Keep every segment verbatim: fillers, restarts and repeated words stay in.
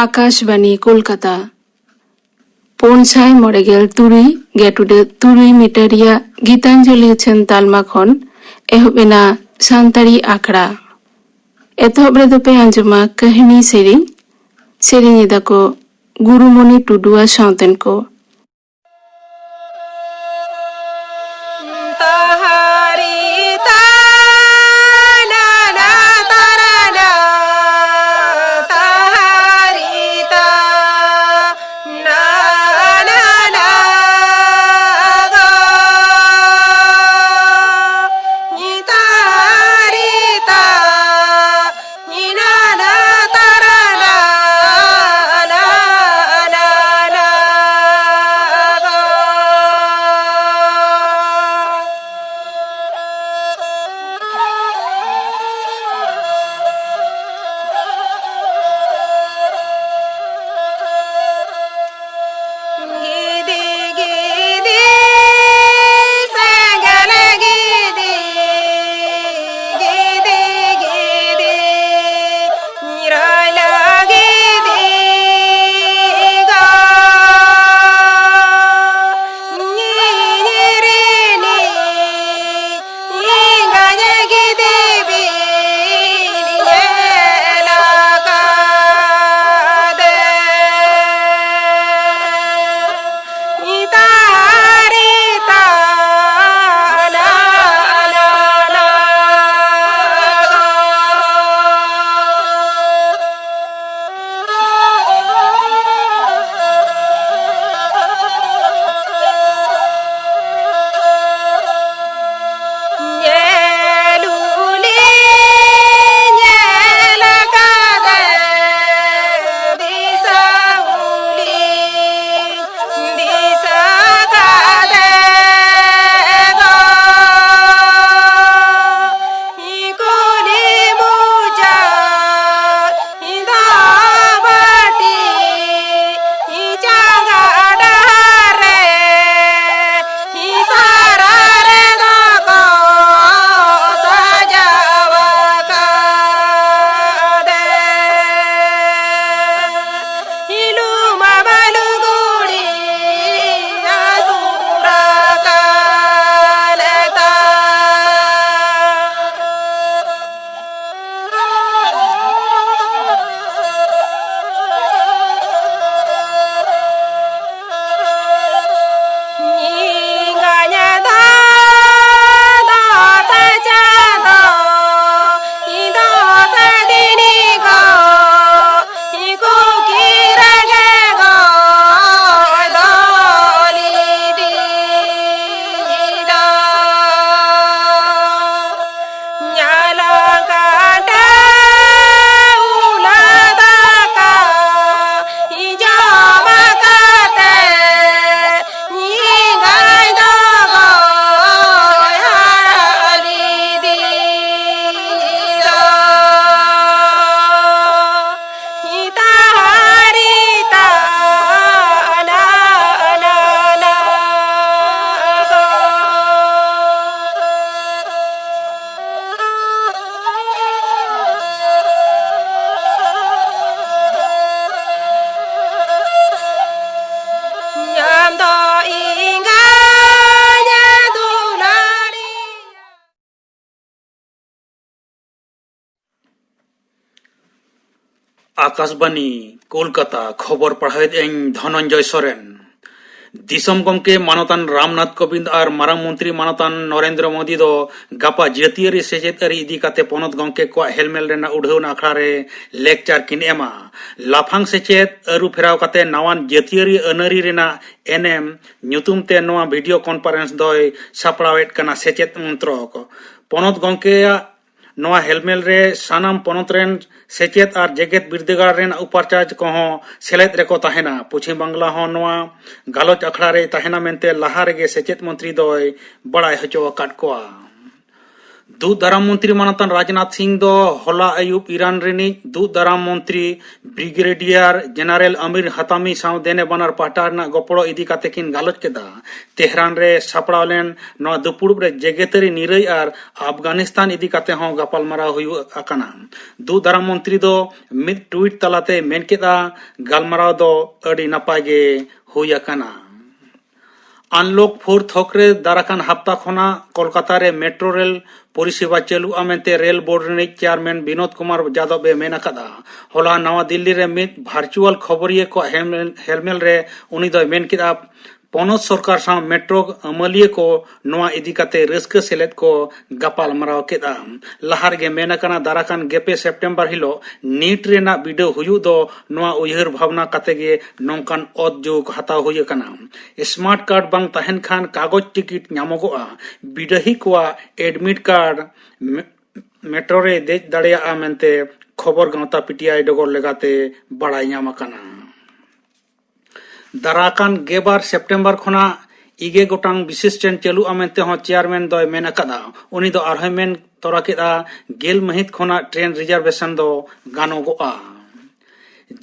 ᱟᱠᱟᱥᱵᱟᱱᱤ ᱠᱳᱞᱠᱟᱛᱟ᱾ ᱯᱩᱱ ᱥᱟᱭ ᱢᱚᱬᱮ ᱜᱮᱞ ᱛᱩᱨᱩᱭ ᱜᱮᱴᱩᱰᱟᱹ ᱛᱩᱨᱩᱭ ᱢᱤᱴᱟᱨ ᱨᱮᱭᱟᱜ ᱜᱤᱛᱟᱧᱡᱚᱞᱤ ᱩᱪᱷᱟᱹᱱ ᱛᱟᱞᱢᱟ ᱠᱷᱚᱱ ᱮᱦᱚᱵ ᱮᱱᱟ ᱥᱟᱱᱛᱟᱲᱤ ᱟᱠᱷᱲᱟ᱾ ᱮᱛᱚᱦᱚᱵ ᱨᱮᱫᱚ ᱯᱮ ᱟᱸᱡᱚᱢᱟ ᱠᱟᱹᱦᱱᱤ ᱥᱮᱨᱮᱧ᱾ ᱥᱮᱨᱮᱧ ᱮᱫᱟ ᱠᱚ ᱜᱩᱨᱩᱢᱚᱱᱤ ᱴᱩᱰᱩ ᱟᱨ ᱥᱟᱶᱛᱮᱱ ᱠᱚ᱾ ᱟᱠᱟᱥᱵᱟᱱᱤ, ᱠᱳᱞᱠᱟᱛᱟ᱾ ᱠᱷᱚᱵᱚᱨ ᱯᱟᱲᱦᱟᱣᱮᱫ ᱟᱹᱧ ᱫᱷᱚᱱᱚᱱᱡᱚᱭ ᱥᱚᱨᱮᱱ᱾ ᱫᱤᱥᱚᱢ ᱜᱚᱢᱠᱮ ᱢᱟᱱᱚᱛᱟᱱ ᱨᱟᱢᱱᱟᱛᱷ ᱠᱳᱵᱤᱱᱫᱽ ᱟᱨ ᱢᱟᱨᱟᱝ ᱢᱚᱱᱛᱨᱤ ᱢᱟᱱᱚᱛᱟᱱ ᱱᱚᱨᱮᱱᱫᱨᱚ ᱢᱳᱫᱤ ᱫᱚ ᱜᱟᱯᱟ ᱡᱟᱹᱛᱤᱭᱟᱹᱨᱤ ᱥᱮᱪᱮᱫ ᱟᱹᱨᱤ ᱤᱫᱤ ᱠᱟᱛᱮ ᱯᱚᱱᱚᱛ ᱜᱚᱢᱠᱮ ᱠᱚᱣᱟᱜ ᱦᱮᱞᱢᱮᱞ ᱨᱮᱱᱟᱜ ᱩᱰᱷᱟᱹᱣᱱ ᱟᱠᱷᱲᱟ ᱨᱮ ᱞᱮᱠᱪᱟᱨ ᱠᱤᱱ ᱮᱢᱟ᱾ ᱞᱟᱯᱷᱟᱝ ᱥᱮᱪᱮᱫ ᱟᱹᱨᱩ ᱯᱷᱮᱨᱟᱣ ᱠᱟᱛᱮ ᱱᱟᱣᱟᱱ ᱡᱟᱹᱛᱤᱭᱟᱹᱨᱤ ᱟᱹᱱᱟᱹᱨᱤ ᱨᱮᱱᱟᱜ ᱮᱱᱮᱢ ᱧᱩᱛᱩᱢ ᱛᱮ ᱱᱚᱣᱟ ᱵᱷᱤᱰᱤᱭᱳ ᱠᱚᱱᱯᱷᱟᱨᱮᱱᱥ ᱫᱚᱭ ᱥᱟᱯᱲᱟᱣᱮᱫ ᱠᱟᱱᱟ ᱥᱮᱪᱮᱫ ᱢᱚᱱᱛᱨᱚᱠ᱾ ᱯᱚᱱᱚᱛ ᱜᱚᱢᱠᱮᱭᱟᱜ ᱱᱚᱣᱟ ᱦᱮᱞᱢᱮᱞ ᱨᱮ ᱥᱟᱱᱟᱢ ᱯᱚᱱᱚᱛ ᱨᱮᱱ ᱥᱮᱪᱮᱫ ᱟᱨ ᱡᱮᱜᱮᱛ ᱵᱤᱨᱫᱟᱹᱜᱟᱲ ᱨᱮᱱ ᱩᱯᱟᱪᱟᱨᱡᱽ ᱠᱚᱦᱚᱸ ᱥᱮᱞᱮᱫ ᱨᱮᱠᱚ ᱛᱟᱦᱮᱱᱟ᱾ ᱯᱚᱪᱷᱤᱢ ᱵᱟᱝᱞᱟ ᱦᱚᱸ ᱱᱚᱣᱟ ᱜᱟᱞᱚᱪ ᱟᱠᱷᱲᱟ ᱨᱮᱭ ᱛᱟᱦᱮᱱᱟ ᱢᱮᱱᱛᱮ ᱞᱟᱦᱟ ᱨᱮᱜᱮ ᱥᱮᱪᱮᱫ ᱢᱚᱱᱛᱨᱤ ᱫᱚᱭ ᱵᱟᱲᱟᱭ ᱦᱚᱪᱚ ᱟᱠᱟᱫ ᱠᱚᱣᱟ᱾ ᱫᱩᱜ ᱫᱟᱨᱟᱢ ᱢᱚᱱᱛᱨᱤ ᱢᱟᱱᱚᱛᱟᱱ ᱨᱟᱡᱽᱱᱟᱛᱷ ᱥᱤᱝ ᱫᱚ ᱦᱚᱞᱟ ᱟᱹᱭᱩᱵ ᱤᱨᱟᱱ ᱨᱤᱱᱤᱡ ᱫᱩᱜ ᱫᱟᱨᱟᱢ ᱢᱚᱱᱛᱨᱤ ᱵᱨᱤᱜᱮᱰᱤᱭᱟᱨ ᱡᱮᱱᱟᱨᱮᱞ ᱟᱢᱤᱨ ᱦᱟᱛᱟᱢᱤ ᱥᱟᱶ ᱫᱮᱱᱮ ᱵᱟᱱᱟᱨ ᱯᱟᱦᱴᱟ ᱨᱮᱱᱟᱜ ᱜᱚᱯᱚᱲᱚ ᱤᱫᱤ ᱠᱟᱛᱮ ᱠᱤᱱ ᱜᱟᱞᱚᱪ ᱠᱮᱫᱟ᱾ ᱛᱮᱦᱨᱟᱱ ᱨᱮ ᱥᱟᱯᱲᱟᱣ ᱞᱮᱱ ᱱᱚᱣᱟ ᱫᱩᱯᱩᱲᱩᱵ ᱨᱮ ᱡᱮᱜᱮᱛᱟᱹᱨᱤ ᱱᱤᱨᱟᱹᱭ ᱟᱨ ᱟᱯᱷᱜᱟᱱᱤᱥᱛᱟᱱ ᱤᱫᱤ ᱠᱟᱛᱮ ᱦᱚᱸ ᱜᱟᱯᱟᱞᱢᱟᱨᱟᱣ ᱦᱩᱭᱩᱜ ᱟᱠᱟᱱᱟ᱾ ᱫᱩᱜ ᱫᱟᱨᱟᱢ ᱢᱚᱱᱛᱨᱤ ᱫᱚ ᱢᱤᱫ ᱴᱩᱭᱤᱴ ᱛᱟᱞᱟᱛᱮ ᱢᱮᱱ ᱠᱮᱫᱟ, ᱜᱟᱞᱢᱟᱨᱟᱣ ᱫᱚ ᱟᱹᱰᱤ ᱱᱟᱯᱟᱭ ᱜᱮ ᱦᱩᱭ ᱟᱠᱟᱱᱟ᱾ ᱟᱱᱞᱚᱠ ᱯᱷᱳᱨ ᱛᱷᱚᱠ ᱨᱮ ᱫᱟᱨᱟᱠᱟᱱ ᱦᱟᱯᱛᱟ ᱠᱷᱚᱱᱟᱜ ᱠᱳᱞᱠᱟᱛᱟ ᱨᱮ ᱢᱮᱴᱨᱳ ᱨᱮᱞ ᱯᱚᱨᱤᱥᱮᱵᱟ ᱪᱟᱹᱞᱩᱜᱼᱟ ᱢᱮᱱᱛᱮ ᱨᱮᱞ ᱵᱳᱨᱰ ᱨᱤᱱᱤᱡ ᱪᱮᱭᱟᱨᱢᱮᱱ ᱵᱤᱱᱳᱫ ᱠᱩᱢᱟᱨ ᱡᱟᱫᱚᱵ ᱮ ᱢᱮᱱ ᱟᱠᱟᱫᱟ᱾ ᱦᱚᱞᱟ ᱱᱟᱣᱟ ᱫᱤᱞᱞᱤ ᱨᱮ ᱢᱤᱫ ᱵᱷᱟᱨᱪᱩᱣᱟᱞ ᱠᱷᱚᱵᱚᱨᱤᱭᱟᱹ ᱠᱚᱣᱟᱜ ᱦᱮᱞᱢᱮᱞ, ᱦᱮᱞᱢᱮᱞ ᱨᱮ ᱩᱱᱤ ᱫᱚᱭ ᱢᱮᱱ ᱠᱮᱫᱟ, ᱯᱚᱱᱚᱛ ᱥᱚᱨᱠᱟᱨ ᱥᱟᱶ ᱢᱮᱴᱨᱳ ᱟᱹᱢᱟᱹᱞᱤᱭᱟᱹ ᱠᱚ ᱱᱚᱣᱟ ᱤᱫᱤ ᱠᱟᱛᱮ ᱨᱟᱹᱥᱠᱟᱹ ᱥᱮᱞᱮᱫ ᱠᱚ ᱜᱟᱯᱟᱞ ᱢᱟᱨᱟᱣ ᱠᱮᱫᱼᱟ᱾ ᱞᱟᱦᱟ ᱨᱮᱜᱮ ᱢᱮᱱ ᱟᱠᱟᱱᱟ, ᱫᱟᱨᱟᱠᱟᱱ ᱜᱮᱯᱮ ᱥᱮᱯᱴᱮᱢᱵᱚᱨ ᱦᱤᱞᱳᱜ ᱱᱤᱴ ᱨᱮᱱᱟᱜ ᱵᱤᱰᱟᱹᱣ ᱦᱩᱭᱩᱜ ᱫᱚ ᱱᱚᱣᱟ ᱩᱭᱦᱟᱹᱨ ᱵᱷᱟᱵᱽᱱᱟ ᱠᱟᱛᱮ ᱜᱮ ᱱᱚᱝᱠᱟᱱ ᱚᱛ ᱡᱩᱜᱽ ᱦᱟᱛᱟᱣ ᱦᱩᱭ ᱟᱠᱟᱱᱟ᱾ ᱥᱢᱟᱨᱴ ᱠᱟᱨᱰ ᱵᱟᱝ ᱛᱟᱦᱮᱱ ᱠᱷᱟᱱ ᱠᱟᱜᱚᱡᱽ ᱴᱤᱠᱤᱴ ᱧᱟᱢᱚᱜᱚᱜᱼᱟ᱾ ᱵᱤᱰᱟᱹᱦᱤ ᱠᱚᱣᱟᱜ ᱮᱰᱢᱤᱴ ᱠᱟᱨᱰ ᱢᱮ-, ᱢᱮᱴᱨᱳ ᱨᱮ ᱫᱮᱡ ᱫᱟᱲᱮᱭᱟᱜᱼᱟ ᱢᱮᱱᱛᱮ ᱠᱷᱚᱵᱚᱨ ᱜᱟᱶᱛᱟ ᱯᱤᱴᱤᱟᱭ ᱰᱚᱜᱚᱨ ᱞᱮᱠᱟᱛᱮ ᱵᱟᱲᱟᱭ ᱧᱟᱢ ᱟᱠᱟᱱᱟ᱾ ᱫᱟᱨᱟᱠᱟᱱ ᱜᱮᱞᱵᱟᱨ ᱥᱮᱯᱴᱮᱢᱵᱚᱨ ᱠᱷᱚᱱᱟᱜ ᱤᱜᱮ ᱜᱚᱴᱟᱝ ᱵᱤᱥᱮᱥ ᱴᱨᱮᱱ ᱪᱟᱹᱞᱩᱜᱼᱟ ᱢᱮᱱᱛᱮ ᱦᱚᱸ ᱪᱮᱭᱟᱨᱢᱮᱱ ᱫᱚᱭ ᱢᱮᱱ ᱟᱠᱟᱫᱟ᱾ ᱩᱱᱤ ᱫᱚ ᱟᱨᱦᱚᱸᱭ ᱢᱮᱱ ᱛᱚᱨᱟ ᱠᱮᱫᱼᱟ, ᱜᱮᱞ ᱢᱟᱹᱦᱤᱛ ᱠᱷᱚᱱᱟᱜ ᱴᱨᱮᱱ ᱨᱤᱡᱟᱨᱵᱷᱮᱥᱚᱱ ᱫᱚ ᱜᱟᱱᱚᱜᱚᱜᱼᱟ᱾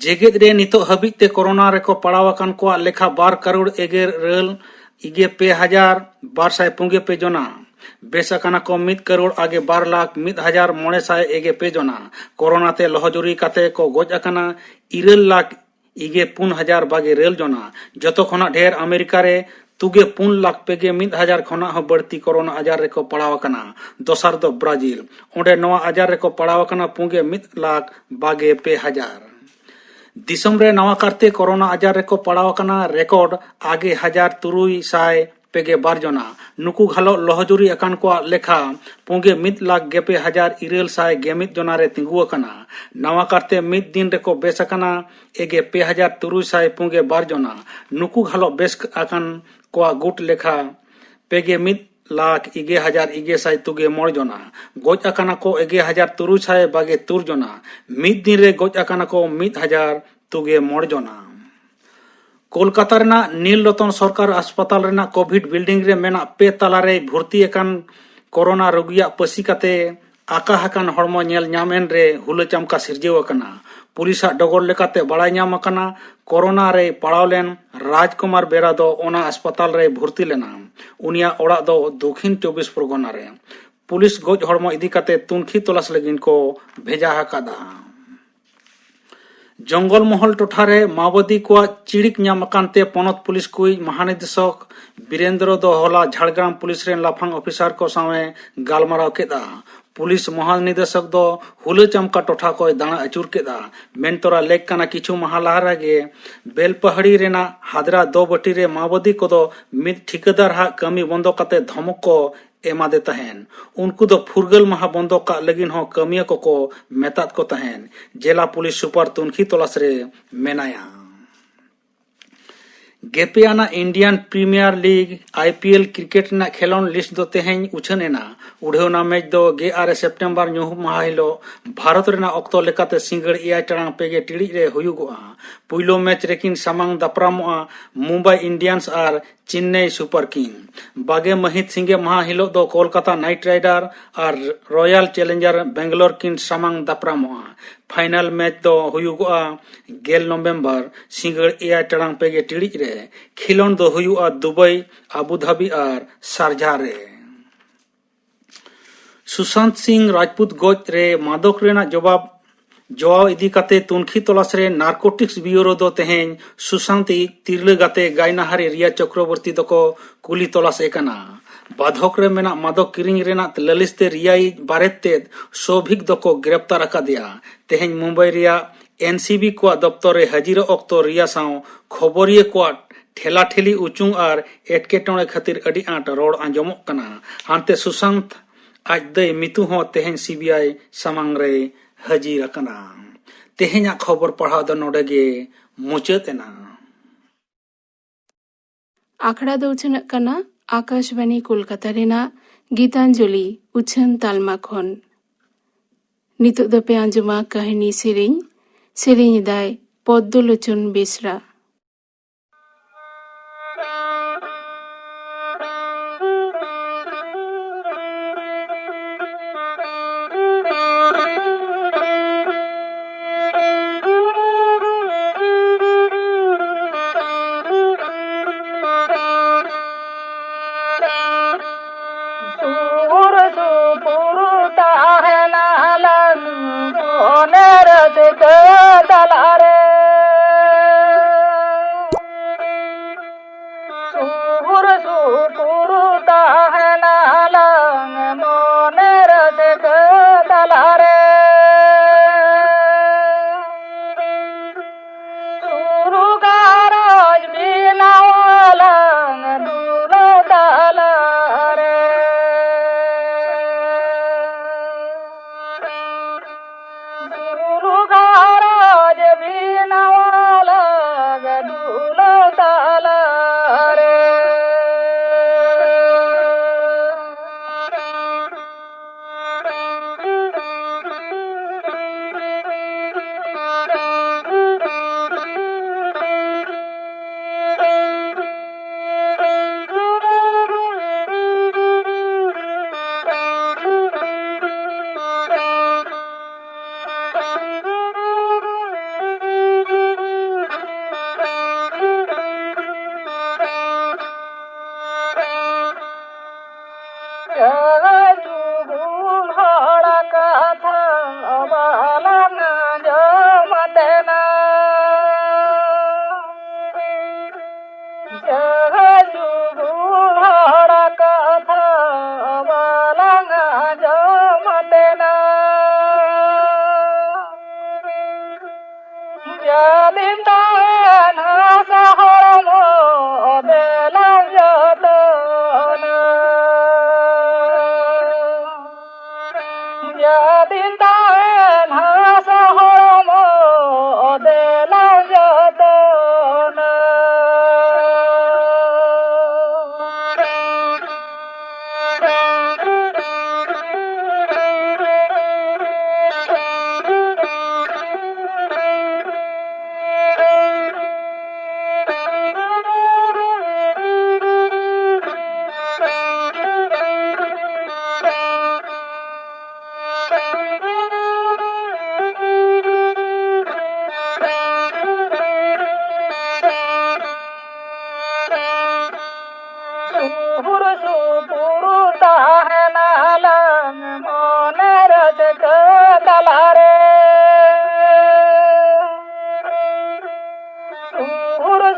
ᱡᱮᱜᱮᱛ ᱨᱮ ᱱᱤᱛᱚᱜ ᱦᱟᱹᱵᱤᱡ ᱛᱮ ᱠᱳᱨᱳᱱᱟ ᱨᱮᱠᱚ ᱯᱟᱲᱟᱣ ᱟᱠᱟᱱ ᱠᱚᱣᱟᱜ ᱞᱮᱠᱷᱟ ᱵᱟᱨ ᱠᱟᱨᱳᱲ ᱮᱜᱮᱨ ᱤᱨᱟᱹᱞ ᱤᱜᱮ ᱯᱮ ᱦᱟᱡᱟᱨ ᱵᱟᱨ ᱥᱟᱭ ᱯᱩᱱᱜᱮ ᱯᱮ ᱡᱚᱱᱟ᱾ ᱵᱮᱥ ᱟᱠᱟᱱᱟ ᱠᱚ ᱢᱤᱫ ᱠᱟᱨᱳᱲ ᱟᱜᱮ ᱵᱟᱨ ᱞᱟᱠᱷ ᱢᱤᱫ ᱦᱟᱡᱟᱨ ᱢᱚᱬᱮ ᱥᱟᱭ ᱮᱜᱮ ᱯᱮ ᱡᱚᱱᱟ᱾ ᱠᱳᱨᱳᱱᱟ ᱛᱮ ᱞᱚᱦᱚᱡᱩᱨᱤ ᱠᱟᱛᱮ ᱠᱚ ᱜᱚᱡ ᱟᱠᱟᱱᱟ ᱤᱨᱟᱹᱞ ᱞᱟᱠᱷ ᱤᱜᱮ ᱯᱩᱱ ᱦᱟᱡᱟᱨ ᱵᱟᱜᱮ ᱤᱨᱟᱹᱞ ᱡᱚᱱᱟ᱾ ᱡᱚᱛᱚ ᱠᱷᱚᱱᱟᱜ ᱰᱷᱮᱨ ᱟᱢᱮᱨᱤᱠᱟ ᱨᱮ ᱛᱩᱜᱮ ᱯᱩᱱ ᱞᱟᱠᱷ ᱯᱮᱜᱮ ᱢᱤᱫ ᱦᱟᱡᱟᱨ ᱠᱷᱚᱱᱟᱜ ᱦᱚᱸ ᱵᱟᱹᱲᱛᱤ ᱠᱳᱨᱳᱱᱟ ᱟᱡᱟᱨ ᱨᱮᱠᱚ ᱯᱟᱲᱟᱣ ᱟᱠᱟᱱᱟ᱾ ᱫᱚᱥᱟᱨ ᱫᱚ ᱵᱨᱟᱡᱤᱞ, ᱚᱸᱰᱮ ᱱᱚᱣᱟ ᱟᱡᱟᱨ ᱨᱮᱠᱚ ᱯᱟᱲᱟᱣ ᱟᱠᱟᱱᱟ ᱯᱩᱜᱮ ᱢᱤᱫ ᱞᱟᱠᱷ ᱵᱟᱜᱮ ᱯᱮ ᱦᱟᱡᱟᱨ᱾ ᱫᱤᱥᱚᱢ ᱨᱮ ᱱᱟᱣᱟ ᱠᱟᱨᱛᱮ ᱠᱳᱨᱳᱱᱟ ᱟᱡᱟᱨ ᱨᱮᱠᱚ ᱯᱟᱲᱟᱣ ᱟᱠᱟᱱᱟ ᱨᱮᱠᱚᱨᱰ ᱟᱜᱮ ᱦᱟᱡᱟᱨ ᱛᱩᱨᱩᱭ ᱥᱟᱭ ᱯᱮᱜᱮ ᱵᱟᱨ ᱡᱚᱱᱟ᱾ ᱱᱩᱠᱩ ᱜᱷᱟᱞᱚᱜ ᱞᱚᱦᱚᱡᱩᱨᱤ ᱟᱠᱟᱱ ᱠᱚᱣᱟᱜ ᱞᱮᱠᱷᱟ ᱯᱩᱸᱜᱮ ᱢᱤᱫ ᱞᱟᱠᱷ ᱜᱮᱯᱮ ᱦᱟᱡᱟᱨ ᱤᱨᱟᱹᱞ ᱥᱟᱭ ᱜᱮᱢᱤᱫ ᱡᱚᱱᱟ ᱨᱮ ᱛᱤᱸᱜᱩ ᱟᱠᱟᱱᱟ᱾ ᱱᱟᱣᱟ ᱠᱟᱨᱛᱮ ᱢᱤᱫ ᱫᱤᱱ ᱨᱮᱠᱚ ᱵᱮᱥ ᱟᱠᱟᱱᱟ ᱮᱜᱮ ᱯᱮ ᱦᱟᱡᱟᱨ ᱛᱩᱨᱩᱭ ᱥᱟᱭ ᱯᱩᱸᱜᱮ ᱵᱟᱨ ᱡᱚᱱᱟ᱾ ᱱᱩᱠᱩ ᱜᱷᱟᱞᱚᱜ ᱵᱮᱥ ᱟᱠᱟᱱ ᱠᱚᱣᱟᱜ ᱜᱩᱴ ᱞᱮᱠᱷᱟ ᱯᱮᱜᱮ ᱢᱤᱫ ᱞᱟᱠᱷ ᱤᱜᱮ ᱦᱟᱡᱟᱨ ᱤᱜᱮ ᱥᱟᱭ ᱛᱩᱜᱮ ᱢᱚᱬ ᱡᱚᱱᱟ᱾ ᱜᱚᱡ ᱟᱠᱟᱱᱟ ᱠᱚ ᱮᱜᱮ ᱦᱟᱡᱟᱨ ᱛᱩᱨᱩᱭ ᱥᱟᱭ ᱵᱟᱜᱮ ᱛᱩᱨ ᱡᱚᱱᱟ᱾ ᱢᱤᱫ ᱫᱤᱱ ᱨᱮ ᱜᱚᱡ ᱟᱠᱟᱱᱟ ᱠᱚ ᱢᱤᱫ ᱦᱟᱡᱟᱨ ᱛᱩᱜᱮ ᱢᱚᱬ ᱡᱚᱱᱟ᱾ ᱠᱳᱞᱠᱟᱛᱟ ᱨᱮᱱᱟᱜ ᱱᱤᱞ ᱨᱚᱛᱚᱱ ᱥᱚᱨᱠᱟᱨ ᱦᱟᱥᱯᱟᱛᱟᱞ ᱨᱮᱱᱟᱜ ᱠᱳᱵᱷᱤᱰ ᱵᱤᱞᱰᱤᱝ ᱨᱮ ᱢᱮᱱᱟᱜ ᱯᱮ ᱛᱟᱞᱟ ᱨᱮᱭ ᱵᱷᱚᱨᱛᱤ ᱟᱠᱟᱱ ᱠᱳᱨᱳᱱᱟ ᱨᱳᱜᱤᱭᱟᱜ ᱯᱟᱹᱥᱤ ᱠᱟᱛᱮ ᱟᱠᱟ ᱟᱠᱟᱱ ᱦᱚᱲᱢᱚ ᱧᱮᱞ ᱧᱟᱢ ᱮᱱ ᱨᱮ ᱦᱩᱞᱟᱹ ᱪᱟᱢᱠᱟ ᱥᱤᱨᱡᱟᱹᱣ ᱟᱠᱟᱱᱟ᱾ ᱯᱩᱞᱤᱥᱟᱜ ᱰᱚᱜᱚᱨ ᱞᱮᱠᱟᱛᱮ ᱵᱟᱲᱟᱭ ᱧᱟᱢ ᱟᱠᱟᱱᱟ, ᱠᱳᱨᱳᱱᱟ ᱨᱮᱭ ᱯᱟᱲᱟᱣ ᱞᱮᱱ ᱨᱟᱡᱽᱠᱩᱢᱟᱨ ᱵᱮᱨᱟ ᱫᱚ ᱚᱱᱟ ᱦᱟᱥᱯᱟᱛᱟᱞ ᱨᱮᱭ ᱵᱷᱚᱨᱛᱤ ᱞᱮᱱᱟ᱾ ᱩᱱᱤᱭᱟᱜ ᱚᱲᱟᱜ ᱫᱚ ᱫᱚᱠᱷᱤᱱ ᱪᱚᱵᱵᱤᱥ ᱯᱚᱨᱜᱚᱱᱟ ᱨᱮ᱾ ᱯᱩᱞᱤᱥ ᱜᱚᱡ ᱦᱚᱲᱢᱚ ᱤᱫᱤ ᱠᱟᱛᱮ ᱛᱩᱱᱠᱷᱤ ᱛᱚᱞᱟᱥ ᱞᱟᱹᱜᱤᱫ ᱠᱚ ᱵᱷᱮᱡᱟ ᱟᱠᱟᱫᱟ᱾ ᱡᱚᱝᱜᱚᱞ ᱢᱚᱦᱚᱞ ᱴᱚᱴᱷᱟ ᱨᱮ ᱢᱟᱣᱵᱟᱫᱤ ᱠᱚᱣᱟᱜ ᱪᱤᱲᱤᱠ ᱧᱟᱢ ᱟᱠᱟᱱ ᱛᱮ ᱯᱚᱱᱚᱛ ᱯᱩᱞᱤᱥ ᱠᱚᱭᱤᱡ ᱢᱚᱦᱟᱱᱤᱨᱫᱮᱥᱚᱠ ᱵᱤᱨᱮᱱᱫᱨᱚ ᱫᱚ ᱦᱚᱞᱟ ᱡᱷᱟᱲᱜᱨᱟᱢ ᱯᱩᱞᱤᱥ ᱨᱮᱱ ᱞᱟᱯᱷᱟᱝ ᱚᱯᱷᱤᱥᱟᱨ ᱠᱚ ᱥᱟᱶ ᱮ ᱜᱟᱞᱢᱟᱨᱟᱣ ᱠᱮᱫᱼᱟ᱾ ᱯᱩᱞᱤᱥ ᱢᱚᱦᱟᱱᱤᱨᱫᱮᱥᱚᱠ ᱫᱚ ᱦᱩᱞᱟᱹ ᱪᱟᱢᱠᱟ ᱴᱚᱴᱷᱟ ᱠᱚᱭ ᱫᱟᱬᱟ ᱟᱹᱪᱩᱨ ᱠᱮᱫᱼᱟ᱾ ᱢᱮᱱᱛᱚᱨᱟ ᱞᱮᱠ ᱠᱟᱱᱟ, ᱠᱤᱪᱷᱩ ᱢᱟᱦᱟ ᱞᱟᱦᱟ ᱨᱮᱜᱮ ᱵᱮᱞᱯᱟᱦᱟᱲᱤ ᱨᱮᱱᱟᱜ ᱦᱟᱫᱽᱨᱟ ᱫᱚᱵᱟᱹᱴᱤ ᱨᱮ ᱢᱟᱣᱵᱟᱫᱤ ᱠᱚᱫᱚ ᱢᱤᱫ ᱴᱷᱤᱠᱟᱹᱫᱟᱨ ᱦᱟᱜ ᱠᱟᱹᱢᱤ ᱵᱚᱱᱫᱚ ᱠᱟᱛᱮ ᱫᱷᱚᱢᱚᱠ ᱠᱚ ᱮᱢᱟᱫᱮ ᱛᱟᱦᱮᱸᱱ᱾ ᱩᱱᱠᱩ ᱫᱚ ᱯᱷᱩᱨᱜᱟᱹᱞ ᱢᱟᱦᱟ ᱵᱚᱱᱫᱚ ᱠᱟᱜ ᱞᱟᱹᱜᱤᱫ ᱦᱚᱸ ᱠᱟᱹᱢᱤᱭᱟᱹ ᱠᱚᱠᱚ ᱢᱮᱛᱟᱫ ᱠᱚ ᱛᱟᱦᱮᱸᱱ᱾ ᱡᱮᱞᱟ ᱯᱩᱞᱤᱥ ᱥᱩᱯᱟᱨ ᱛᱩᱱᱠᱷᱤ ᱛᱚᱞᱟᱥ ᱨᱮ ᱢᱮᱱᱟᱭᱟ᱾ ᱜᱮᱯᱮ ᱟᱱᱟᱜ Indian premiere league, I P L, cricket ᱨᱮᱱᱟᱜ ᱠᱷᱮᱞᱚᱸᱰ ᱞᱤᱥᱴ ᱫᱚ ᱛᱮᱦᱮᱧ ᱩᱪᱷᱟᱹᱱ ᱮᱱᱟ᱾ ᱩᱰᱷᱟᱹᱣᱱᱟ ᱢᱮᱪ ᱫᱚ ᱜᱮ ᱟᱨᱮ ᱥᱮᱯᱴᱮᱢᱵᱚᱨ ᱧᱩᱦᱩᱢ ᱢᱟᱦᱟ ᱦᱤᱞᱳᱜ ᱵᱷᱟᱨᱚᱛ ᱨᱮᱱᱟᱜ ᱚᱠᱛᱚ ᱞᱮᱠᱟᱛᱮ ᱥᱤᱸᱜᱟᱹᱲ ᱮᱭᱟᱭ ᱴᱟᱲᱟᱝ ᱯᱮᱜᱮ ᱴᱤᱲᱤᱡ ᱨᱮ ᱦᱩᱭᱩᱜᱚᱜᱼᱟ᱾ ᱯᱩᱭᱞᱩ ᱢᱮᱪ ᱨᱮᱠᱤᱱ ᱥᱟᱢᱟᱝ ᱫᱟᱯᱨᱟᱢᱚᱜᱼᱟ ᱢᱩᱢᱵᱟᱭ ᱤᱱᱰᱤᱭᱟᱱᱥ ᱟᱨ ᱪᱮᱱᱱᱟᱭ ᱥᱩᱯᱟᱨ ᱠᱤᱝ᱾ ᱵᱟᱜᱮ ᱢᱟᱹᱦᱤᱛ ᱥᱤᱸᱜᱮ ᱢᱟᱦᱟ ᱦᱤᱞᱳᱜ ᱫᱚ ᱠᱳᱞᱠᱟᱛᱟ ᱱᱟᱭᱤᱴ ᱨᱟᱭᱰᱟᱨ ᱟᱨ ᱨᱚᱭᱟᱞ ᱪᱮᱞᱮᱧᱡᱟᱨ ᱵᱮᱝᱜᱟᱞᱳᱨ ᱠᱤᱱ ᱥᱟᱢᱟᱝ ᱫᱟᱯᱨᱟᱢᱚᱜᱼᱟ᱾ ᱯᱷᱟᱭᱱᱟᱞ ᱢᱮᱪ ᱫᱚ ᱦᱩᱭᱩᱜᱚᱜᱼᱟ ᱜᱮᱞ ᱱᱚᱵᱷᱮᱢᱵᱚᱨ ᱥᱤᱸᱜᱟᱹᱲ ᱮᱭᱟᱭ ᱴᱟᱲᱟᱝ ᱯᱮᱜᱮ ᱴᱤᱲᱤᱡ ᱨᱮ᱾ ᱠᱷᱮᱞᱚᱸᱰ ᱫᱚ ᱦᱩᱭᱩᱜᱼᱟ ᱫᱩᱵᱟᱭ, ᱟᱵᱩ ᱫᱷᱟᱵᱤ ᱟᱨ ᱥᱟᱨᱡᱟ ᱨᱮ᱾ ᱥᱩᱥᱟᱱᱛ ᱥᱤᱝ ᱨᱟᱡᱽᱯᱩᱛ ᱜᱚᱡ ᱨᱮ ᱢᱟᱫᱚᱠ ᱨᱮᱱᱟᱜ ᱡᱚᱵᱟᱵ ᱡᱚᱣᱟᱣ ᱤᱫᱤ ᱠᱟᱛᱮ ᱛᱩᱱᱠᱷᱤ ᱛᱚᱞᱟᱥ ᱨᱮ ᱱᱟᱨᱠᱳᱴᱤᱠᱥ ᱵᱤᱭᱩᱨᱳ ᱫᱚ ᱛᱮᱦᱮᱧ ᱥᱩᱥᱟᱱᱛ ᱤᱡ ᱛᱤᱨᱞᱟᱹ ᱜᱟᱛᱮ ᱜᱟᱭᱱᱟᱦᱟᱨᱤ ᱨᱤᱭᱟ ᱪᱚᱠᱨᱚᱵᱚᱨᱛᱤ ᱫᱚᱠᱚ ᱠᱩᱞᱤ ᱛᱚᱞᱟᱥ ᱮ ᱠᱟᱱᱟ᱾ ᱵᱟᱫᱷᱚᱠ ᱨᱮ ᱢᱮᱱᱟᱜ ᱢᱟᱫᱚᱠ ᱠᱤᱨᱤᱧ ᱨᱮᱱᱟᱜ ᱞᱟᱹᱞᱤᱥ ᱛᱮ ᱨᱤᱭᱟ ᱤᱡ ᱵᱟᱨᱮᱛ ᱛᱮᱫ ᱥᱳᱵᱷᱤᱠ ᱫᱚᱠᱚ ᱜᱨᱮᱯᱛᱟᱨ ᱟᱠᱟᱫᱮᱭᱟ᱾ ᱛᱮᱦᱮᱧ ᱢᱩᱢᱵᱟᱭ ᱨᱮᱭᱟᱜ ᱮᱱ ᱥᱤ ᱵᱤ ᱠᱚᱣᱟᱜ ᱫᱚᱯᱛᱚᱨ ᱨᱮ ᱦᱟᱹᱡᱤᱨᱚᱜ ᱚᱠᱛᱚ ᱨᱤᱭᱟ ᱥᱟᱶ ᱠᱷᱚᱵᱚᱨᱤᱭᱟᱹ ᱠᱚᱣᱟᱜ ᱴᱷᱮᱞᱟᱴᱷᱮᱞᱤ ᱩᱪᱩᱝ ᱟᱨ ᱮᱴᱠᱮᱴᱚᱬᱮ ᱠᱷᱟᱹᱛᱤᱨ ᱟᱹᱰᱤ ᱟᱸᱴ ᱨᱚᱲ ᱟᱸᱡᱚᱢᱚᱜ ᱠᱟᱱᱟ᱾ ᱦᱟᱱᱛᱮ ᱥᱩᱥᱟᱱᱛ ᱟᱡ ᱫᱟᱹᱭ ᱢᱤᱛᱩ ᱦᱚᱸ ᱛᱮᱦᱮᱧ ᱥᱤ ᱵᱤ ᱟᱭ ᱥᱟᱢᱟᱝ ᱨᱮ ᱦᱟᱹᱡᱤᱨ ᱟᱠᱟᱱᱟ᱾ ᱛᱮᱦᱮᱧᱟᱜ ᱠᱷᱚᱵᱚᱨ ᱯᱟᱲᱦᱟᱣ ᱫᱚ ᱱᱚᱰᱮ ᱜᱮ ᱢᱩᱪᱟᱹᱫ ᱮᱱᱟ᱾ ᱟᱠᱷᱲᱟ ᱫᱚ ᱩᱪᱷᱟᱹᱱᱚᱜ ᱠᱟᱱᱟ ᱟᱠᱟᱥᱵᱟᱱᱤ ᱠᱳᱞᱠᱟᱛᱟ ᱨᱮᱱᱟᱜ ᱜᱤᱛᱟᱧᱡᱚᱞᱤ ᱩᱪᱷᱟᱹᱱ ᱛᱟᱞᱢᱟ ᱠᱷᱚᱱ᱾ ᱱᱤᱛᱚᱜ ᱫᱚᱯᱮ ᱟᱸᱡᱚᱢᱟ ᱠᱟᱹᱦᱱᱤ ᱥᱮᱨᱮᱧ, ᱥᱮᱨᱮᱧ ᱮᱫᱟᱭ ᱯᱚᱫᱽᱫᱚᱞᱳᱪᱚᱱ ᱵᱮᱥᱨᱟ᱾ ᱥᱩᱨ ᱥᱩᱯᱩᱨ ᱛᱟᱦᱮᱱᱟᱞᱟᱝ ᱢᱚᱱᱮ ᱨᱟᱹᱥᱠᱟᱹ ᱛᱟᱞᱟᱨᱮ᱾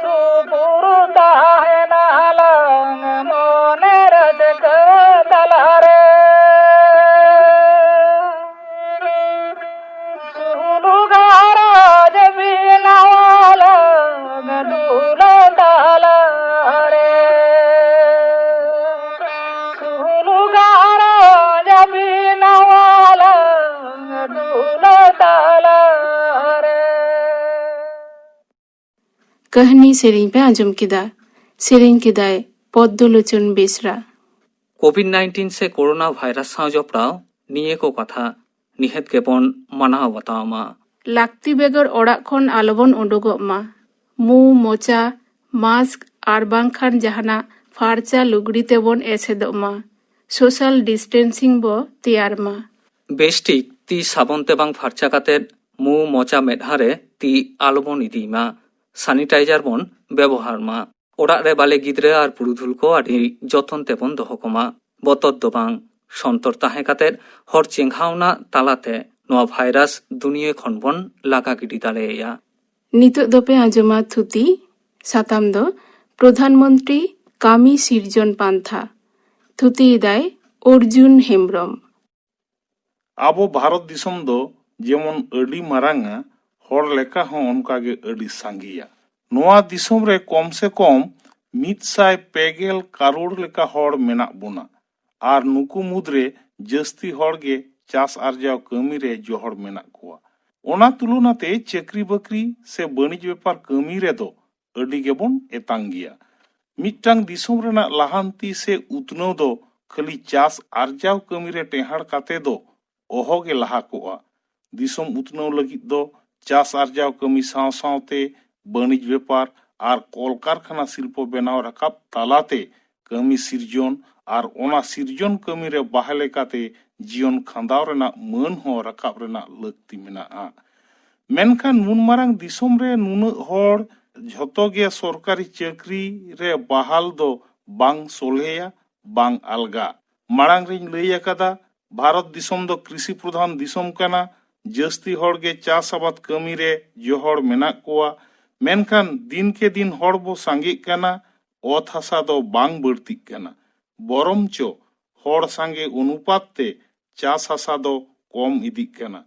ᱥᱩᱯᱩᱨ ᱛᱟᱦᱮᱱᱟᱞᱟᱝ ᱢᱚᱱᱮ ᱨᱟᱹᱥᱠᱟᱹ ᱛᱟᱞᱟᱨᱮ᱾ ᱥᱩᱞᱩ ᱜᱷᱟᱨᱚᱸᱡᱽ ᱵᱮᱱᱟᱣᱟᱞᱟᱝ ᱫᱩᱞᱟᱹᱲ ᱛᱟᱞᱟᱨᱮ᱾ ᱥᱩᱞᱩ ᱜᱷᱟᱨᱚᱸᱡᱽ ᱵᱮᱱᱟᱣᱟᱞᱟᱝ ᱫᱩᱞᱟᱹᱲ ᱛᱟᱞᱟᱨᱮ᱾ ᱠᱟᱹᱦᱱᱤ ᱥᱮᱨᱮᱧ ᱯᱮ ᱟᱸᱡᱚᱢ ᱠᱮᱫᱟ᱾ ᱥᱮᱨᱮᱧ ᱠᱮᱫᱟᱭ ᱯᱚᱫᱽᱫᱚᱞᱳᱪᱚᱱ ᱵᱮᱥᱨᱟ᱾ ᱠᱳᱵᱷᱤᱰ ᱱᱟᱭᱤᱱᱴᱤᱱ ᱥᱮ ᱠᱳᱨᱳᱱᱟ ᱵᱷᱟᱭᱨᱟᱥ ᱥᱟᱶ ᱡᱚᱯᱲᱟᱣ ᱱᱤᱭᱟᱹ ᱠᱚ ᱠᱟᱛᱷᱟ ᱱᱤᱦᱟᱹᱛ ᱜᱮᱵᱚᱱ ᱢᱟᱱᱟᱣ ᱵᱟᱛᱟᱣ ᱢᱟ᱾ ᱞᱟᱹᱠᱛᱤ ᱵᱮᱜᱚᱨ ᱚᱲᱟᱜ ᱠᱷᱚᱱ ᱟᱞᱚᱵᱚᱱ ᱩᱰᱩᱠᱚᱜ ᱢᱟ᱾ ᱢᱩ, ᱢᱚᱪᱟ, ᱢᱟᱥᱠ ᱟᱨ ᱵᱟᱝᱠᱷᱟᱱ ᱡᱟᱦᱟᱱᱟᱜ ᱯᱷᱟᱨᱪᱟ ᱞᱩᱜᱽᱲᱤ ᱛᱮᱵᱚᱱ ᱮᱥᱮᱫᱚᱜ ᱢᱟ᱾ ᱥᱳᱥᱟᱞ ᱰᱤᱥᱴᱮᱱᱥᱤᱝ ᱵᱚ ᱛᱮᱭᱟᱨ ᱢᱟ᱾ ᱵᱮᱥ ᱴᱷᱤᱠ ᱛᱤ ᱥᱟᱵᱚᱱ ᱛᱮ ᱵᱟᱝ ᱯᱷᱟᱨᱪᱟ ᱠᱟᱛᱮ ᱢᱩ, ᱢᱚᱪᱟ, ᱢᱮᱫᱦᱟ ᱨᱮ ᱛᱤ ᱟᱞᱚᱵᱚᱱ ᱤᱫᱤᱭ ᱢᱟ᱾ ᱥᱟᱱᱤᱴᱟᱭᱡᱟᱨ ᱵᱚᱱ ᱵᱮᱵᱚᱦᱟᱨ ᱢᱟ᱾ ᱚᱲᱟᱜ ᱨᱮ ᱵᱟᱞᱮ ᱜᱤᱫᱽᱨᱟᱹ ᱟᱨ ᱯᱩᱨᱩᱫᱷᱩᱞ ᱠᱚ ᱟᱹᱰᱤ ᱡᱚᱛᱚᱱ ᱛᱮᱵᱚᱱ ᱫᱚᱦᱚ ᱠᱚᱢᱟ᱾ ᱵᱚᱛᱚᱨ ᱫᱚ ᱵᱟᱝ, ᱥᱚᱱᱛᱚᱨ ᱛᱟᱦᱮᱸ ᱠᱟᱛᱮ ᱦᱚᱲ ᱪᱮᱸᱜᱷᱟᱣᱱᱟ ᱛᱟᱞᱟᱛᱮ ᱱᱚᱣᱟ ᱵᱷᱟᱭᱨᱟᱥ ᱫᱩᱱᱤᱭᱟᱹ ᱠᱷᱚᱱ ᱵᱚᱱ ᱞᱟᱜᱟ ᱜᱤᱰᱤ ᱫᱟᱲᱮᱭᱟᱭᱟ᱾ ᱱᱤᱛᱚᱜ ᱫᱚᱯᱮ ᱟᱸᱡᱚᱢᱟ ᱛᱷᱩᱛᱤ᱾ ᱥᱟᱛᱟᱢ ᱫᱚ ᱯᱨᱚᱫᱷᱟᱱ ᱢᱚᱱᱛᱨᱤ ᱠᱟᱹᱢᱤ ᱥᱤᱨᱡᱚᱱ ᱯᱟᱱᱛᱷᱟ᱾ ᱛᱷᱩᱛᱤᱭᱮᱫᱟᱭ ᱚᱨᱡᱩᱱ ᱦᱮᱢᱵᱽᱨᱚᱢ᱾ ᱟᱵᱚ ᱵᱷᱟᱨᱚᱛ ᱫᱤᱥᱚᱢ ᱫᱚ ᱡᱮᱢᱚᱱ ᱟᱹᱰᱤ ᱢᱟᱨᱟᱝᱟ, ᱦᱚᱲ ᱞᱮᱠᱟ ᱦᱚᱸ ᱚᱱᱠᱟᱜᱮ ᱟᱹᱰᱤ ᱥᱟᱸᱜᱮᱭᱟ᱾ ᱱᱚᱣᱟ ᱫᱤᱥᱚᱢ ᱨᱮ ᱠᱚᱢ ᱥᱮ ᱠᱚᱢ ᱢᱤᱫ ᱥᱟᱭ ᱯᱮ ᱜᱮᱞ ᱠᱟᱨᱳᱲ ᱞᱮᱠᱟ ᱦᱚᱲ ᱢᱮᱱᱟᱜ ᱵᱚᱱᱟ᱾ ᱟᱨ ᱱᱩᱠᱩ ᱢᱩᱫᱽᱨᱮ ᱡᱟᱹᱥᱛᱤ ᱦᱚᱲ ᱜᱮ ᱪᱟᱥ ᱟᱨᱡᱟᱣ ᱠᱟᱹᱢᱤ ᱨᱮ ᱡᱚᱦᱚᱲ ᱢᱮᱱᱟᱜ ᱠᱚᱣᱟ᱾ ᱚᱱᱟ ᱛᱩᱞᱚᱱᱟ ᱛᱮ ᱪᱟᱹᱠᱨᱤ ᱵᱟᱹᱠᱨᱤ ᱥᱮ ᱵᱟᱹᱱᱤᱡᱽ ᱵᱮᱯᱟᱨ ᱠᱟᱹᱢᱤ ᱨᱮᱫᱚ ᱟᱹᱰᱤ ᱜᱮᱵᱚᱱ ᱮᱛᱟᱝ ᱜᱮᱭᱟ᱾ ᱢᱤᱫᱴᱟᱝ ᱫᱤᱥᱚᱢ ᱨᱮᱱᱟᱜ ᱞᱟᱦᱟᱱᱛᱤ ᱥᱮ ᱩᱛᱱᱟᱹᱣ ᱫᱚ ᱠᱷᱟᱹᱞᱤ ᱪᱟᱥ ᱟᱨᱡᱟᱣ ᱠᱟᱹᱢᱤ ᱨᱮ ᱴᱮᱦᱟᱸᱰ ᱠᱟᱛᱮ ᱫᱚ ᱚᱦᱚ ᱜᱮ ᱞᱟᱦᱟ ᱠᱚᱜᱼᱟ᱾ ᱫᱤᱥᱚᱢ ᱩᱛᱱᱟᱹᱣ ᱞᱟᱹᱜᱤᱫ ᱫᱚ ᱪᱟᱥ ᱟᱨᱡᱟᱣ ᱠᱟᱹᱢᱤ ᱥᱟᱶ ᱥᱟᱶᱛᱮ ᱵᱟᱹᱱᱤᱡᱽ ᱵᱮᱯᱟᱨ ᱟᱨ ᱠᱚᱞᱠᱟᱨᱠᱷᱟᱱᱟ ᱥᱤᱞᱯᱚ ᱵᱮᱱᱟᱣ ᱨᱟᱠᱟᱵ ᱛᱟᱞᱟᱛᱮ ᱠᱟᱹᱢᱤ ᱥᱤᱨᱡᱚᱱ ᱟᱨ ᱚᱱᱟ ᱥᱤᱨᱡᱚᱱ ᱠᱟᱹᱢᱤ ᱨᱮ ᱵᱟᱦᱮ ᱞᱮᱠᱟᱛᱮ ᱡᱤᱭᱚᱱ ᱠᱷᱟᱸᱰᱟᱣ ᱨᱮᱱᱟᱜ ᱢᱟᱹᱱ ᱦᱚᱸ ᱨᱟᱠᱟᱵ ᱨᱮᱱᱟᱜ ᱞᱟᱹᱠᱛᱤ ᱢᱮᱱᱟᱜᱼᱟ᱾ ᱢᱮᱱᱠᱷᱟᱱ ᱱᱩᱱ ᱢᱟᱨᱟᱝ ᱫᱤᱥᱚᱢ ᱨᱮ ᱱᱩᱱᱟᱹᱜ ᱦᱚᱲ ᱡᱷᱚᱛᱚ ᱜᱮ ᱥᱚᱨᱠᱟᱨᱤ ᱪᱟᱹᱠᱨᱤ ᱨᱮ ᱵᱟᱦᱟᱞ ᱫᱚ ᱵᱟᱝ ᱥᱚᱞᱦᱮᱭᱟ, ᱵᱟᱝ ᱟᱞᱜᱟ᱾ ᱢᱟᱲᱟᱝ ᱨᱤᱧ ᱞᱟᱹᱭ ᱟᱠᱟᱫᱟ, ᱵᱷᱟᱨᱚᱛ ᱫᱤᱥᱚᱢ ᱫᱚ ᱠᱨᱤᱥᱤ ᱯᱨᱚᱫᱷᱟᱱ ᱫᱤᱥᱚᱢ ᱠᱟᱱᱟ᱾ ᱡᱟᱹᱥᱛᱤ ᱦᱚᱲ ᱜᱮ ᱪᱟᱥ ᱟᱵᱟᱫ ᱠᱟᱹᱢᱤ ᱨᱮ ᱡᱚᱦᱚᱲ ᱢᱮᱱᱟᱜ ᱠᱚᱣᱟ᱾ ᱢᱮᱱᱠᱷᱟᱱ ᱫᱤᱱ ᱠᱮ ᱫᱤᱱ ᱦᱚᱲ ᱵᱚ ᱥᱟᱸᱜᱮᱜ ᱠᱟᱱᱟ, ᱚᱛ ᱦᱟᱥᱟ ᱫᱚ ᱵᱟᱝ ᱵᱟᱹᱲᱛᱤᱜ ᱠᱟᱱᱟ᱾ ᱵᱚᱨᱚᱢ ᱪᱚ ᱦᱚᱲ ᱥᱟᱸᱜᱮ ᱚᱱᱩᱯᱟᱛ ᱛᱮ ᱪᱟᱥ ᱦᱟᱥᱟ ᱫᱚ ᱠᱚᱢ ᱤᱫᱤᱜ ᱠᱟᱱᱟ᱾